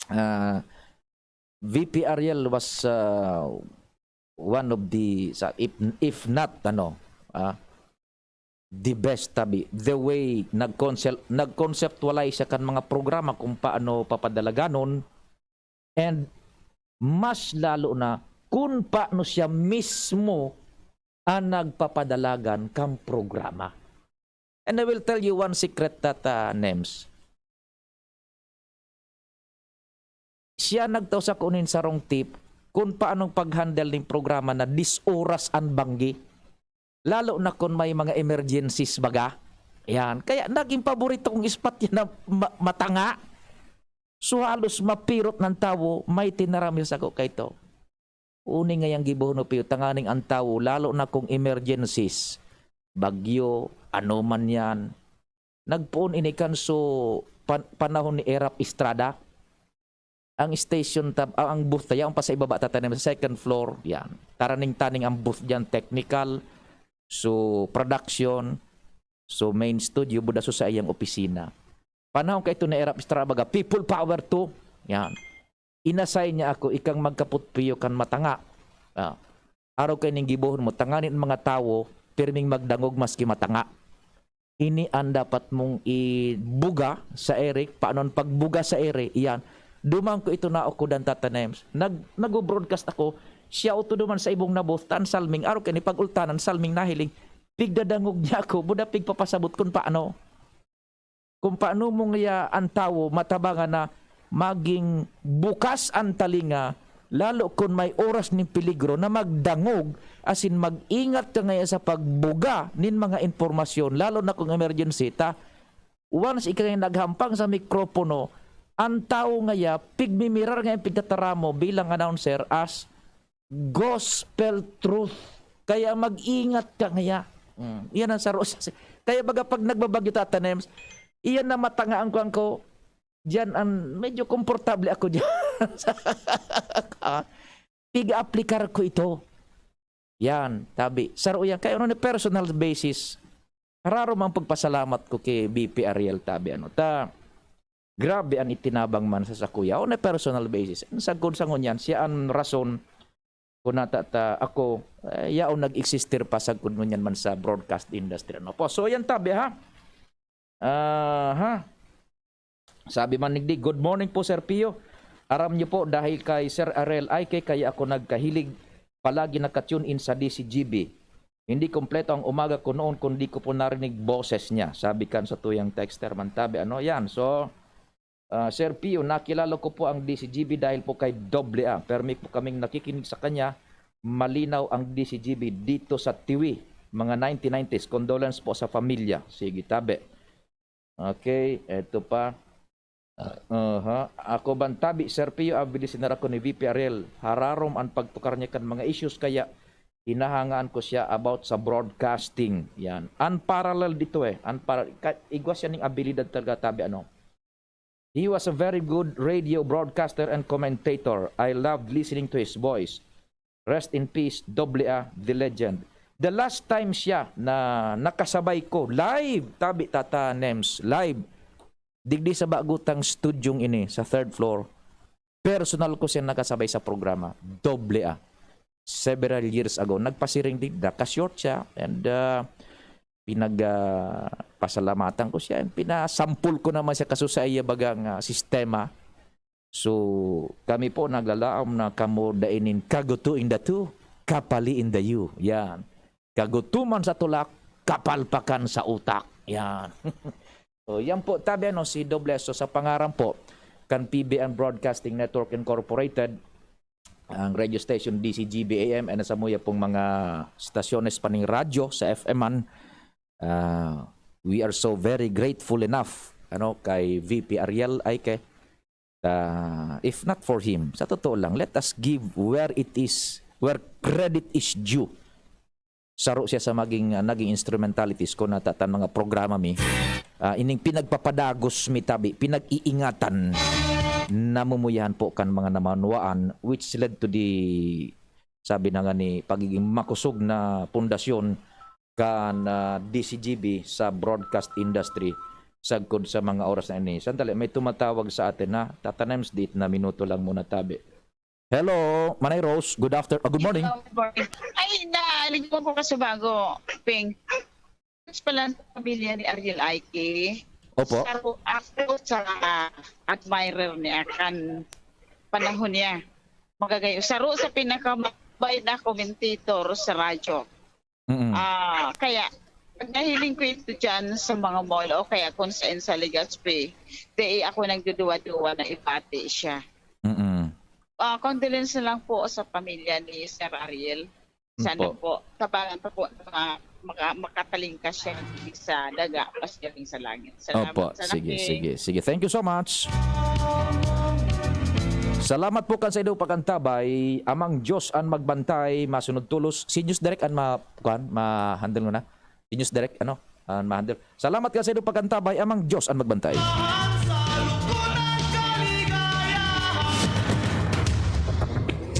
Ah, V P Ariel was, ah, one of the, sa, if, if not, ano, ah, the best, tabi. The way nag-concept-, nag-conceptualize siya kan mga programa kung paano papadalaganon, and mas lalo na kun paano siya mismo ang nagpapadalagan kan programa. And I will tell you one secret, Tata Nems. Siya nagtao sako nin sarong tip kun paanong pag-handle nin programa na diyes oras an banggi. Lalo na kun may mga emergencies baga. Yan. Kaya naging paborito kong spot yan na ma-, matanga. So, halos mapirot ng tawo, may tinaram yun sako kay to. Uni ngayang gibohon mo, Pio, tanganing ang tawo, lalo na kung emergencies, bagyo, ano man yan. Nagpoon ini kan so pan-, panahon ni Erap Estrada. Ang station tab-, ah, ang booth ta, yaon pa sa ibaba, Tata Nems, sa second floor, yan. Taraning-taning ang booth diyan, technical, so production, so main studio, buda so sa iyang opisina. Panahon kaito ni Erap Estrada, baga, people power to. Yan. Inassign niya ako, ikang magkaputpiyo kan matanga. Ah. Araw kay ning gibohon mo, tanganing mga tawo, pirming magdangog maski matanga. Ini an dapat mong ibuga sa Eric. Paano ang pagbuga sa Eric? Iyan. Duman ko ito naukodan, Tata Nems. Nag-, nag-broadcast ako. Siya uto duman sa ibong na booth, tan salming, araw kay ni pag-ultanan, salming nahiling. Pigdadangog niya ako, buda pigpapasabot kun paano. Kung paano mo ngaya an tawo matabangan na maging bukas an talinga, lalo kun may oras nin peligro, na magdangog, asin mag-ingat ka ngaya sa pagbuga nin mga impormasyon, lalo na kung emergency ta. Once ika ngaya naghampang sa mikropono, an tawo ngaya pigmimirar ngaya pigtataram mo bilang announcer as gospel truth. Kaya mag-ingat ka ngaya. Mm, yan ang saro sa, kaya baga pag nagbabagyo, Tata Nems, iyan na matanga ang kwan ko, diyan ang medyo komportable ako diyan. Ah, pig-aplikar ko ito. Yan, tabi. Saro yan. Kaya on a personal basis, hararom ang pagpasalamat ko kay V P Ariel, tabi, ano. Ta, grabe an itinabang man sa sakuya on a personal basis. Sagkod sa ngunyan, siya an rason kung nata ta, ako, eh, yaon nag-existir pa sagkod ngunyan man sa broadcast industry. Ano po? So, yan tabi, ha? Aha. Sabi man nigdi, "Good morning po, Sir Pio. Aram niyo po, dahil kay Sir Arel Aike, kaya ako nagkahilig palagi naka-tune in sa D C G B. Hindi kompleto ang umaga ko noon kung di ko po narinig boses niya." Sabi kan sa tuyang texter man tabi. Ano yan? So, ah, Sir Pio, nakilala ko po ang D C G B dahil po kay Doble A. Permi po kaming nakikinig sa kanya. Malinaw ang D C G B dito sa Tiwi. Mga nineteen nineties. Condolence po sa pamilya. Sige, tabi. Okay, eto pa. Aha. Ako ban tabi, Sir Pio, abilis sinara ko ni V P Ariel. Hararom an pagtukar niya kan mga issues, kaya hinahangaan ko siya about sa broadcasting. Yan. Unparalleled dito eh. Unpar-, ka-, igwa siya ning abilidad talaga, tabi, ano. He was a very good radio broadcaster and commentator. I loved listening to his voice. Rest in peace, Doble A, the legend. The last time siya na nakasabay ko live, tabi, Tata Nems, live, digdi sa bago tang studyong ini, sa third floor, personal ko siya nakasabay sa programa, Doble A. Several years ago, nagpasiring din, naka-short siya, and, ah, pinag, ah, pasalamatan ko siya, and pinasampol ko naman siya kaso sa iya bagang, ah, sistema. So, kami po naglalaom na kamo dai nin kaguto in the two, kapali in the you. Yan. Kagutuman sa tulak, kapalpakan sa utak. Yan. So, yan po, tabi, ano, si Doble. So, sa pangaran po kan P B N Broadcasting Network Incorporated, ang radio station D C G B A M, and sa muya pong mga stasyones paning radyo sa F M man, ah, we are so very grateful enough, ano, kay V P Ariel Aike. Ah, if not for him, sa totoo lang, let us give where it is, where credit is due. Saro siya sa maging, ah, naging instrumentalities ko na ta-, tan mga programa mi. Ah, ining pinagpapadagos mi tabi, pinag-iingatan, namumuyahan po kan mga namanwaan, which led to the, sabi na nga ni, pagiging makusog na pundasyon kan, ah, D C G B sa broadcast industry sagkod sa mga oras na ini. Sandali, may tumatawag sa atin, ha? Tata Nems, diit na minuto lang muna tabi. Hello, Manay Rose. Good after-, ah, good morning. Hello, good morning. Ay, naalingkod ko ka sa bago, Ping. Mas pala sa pamilya ni Ariel Aike. Opo. Saro ako sa admirer niya kan panahon niya. Magagayo. Saro sa pinaka Bay na commentator sa radyo. Mm-mm. Ah, kaya, pag nahiling ko ito dyan sa mga mall o kaya kung saan sa Legazpi, di ako nagduduwa-duwa na ibati siya. Mm-mm. Ah, condolence na lang po sa pamilya ni Sir Ariel. Sana Opo. Po, tabangan pa po na maka, makatalingkas siya sa daga, pasiring sa langit. Salamat Opo, sa sige, laki. Sige, sige. Thank you so much. Salamat po kan sa inyong pag-antabay. Amang Diyos an magbantay, masunod tolos. Si News Direct an ma, kuan, ma-handle mo na. Si News Direct, ano, an ma-handle. Salamat kan sa inyong pag-antabay. Amang Diyos an magbantay.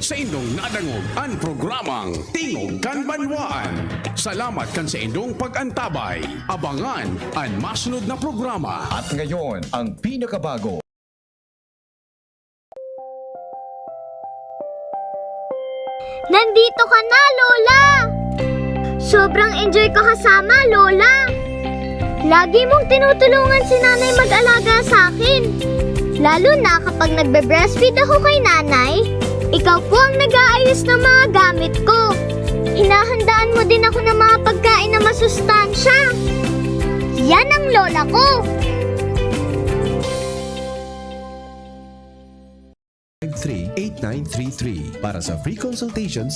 Sa indong nadangog an programang Tingog kan Banwaan. Salamat kan sa indong pag-antabay. Abangan an masunod na programa. At ngayon, ang pinakabago. Nandito ka na, Lola! Sobrang enjoy ko kasama, Lola! Lagi mong tinutulungan si Nanay mag-alaga sa akin. Lalo na kapag nagbe-breastfeed ako kay Nanay. Ikaw po ang nag-aayos ng mga gamit ko. Hinahandaan mo din ako ng mga pagkain na masustansya. Yan ang Lola ko! Five three eight nine three three para sa free consultations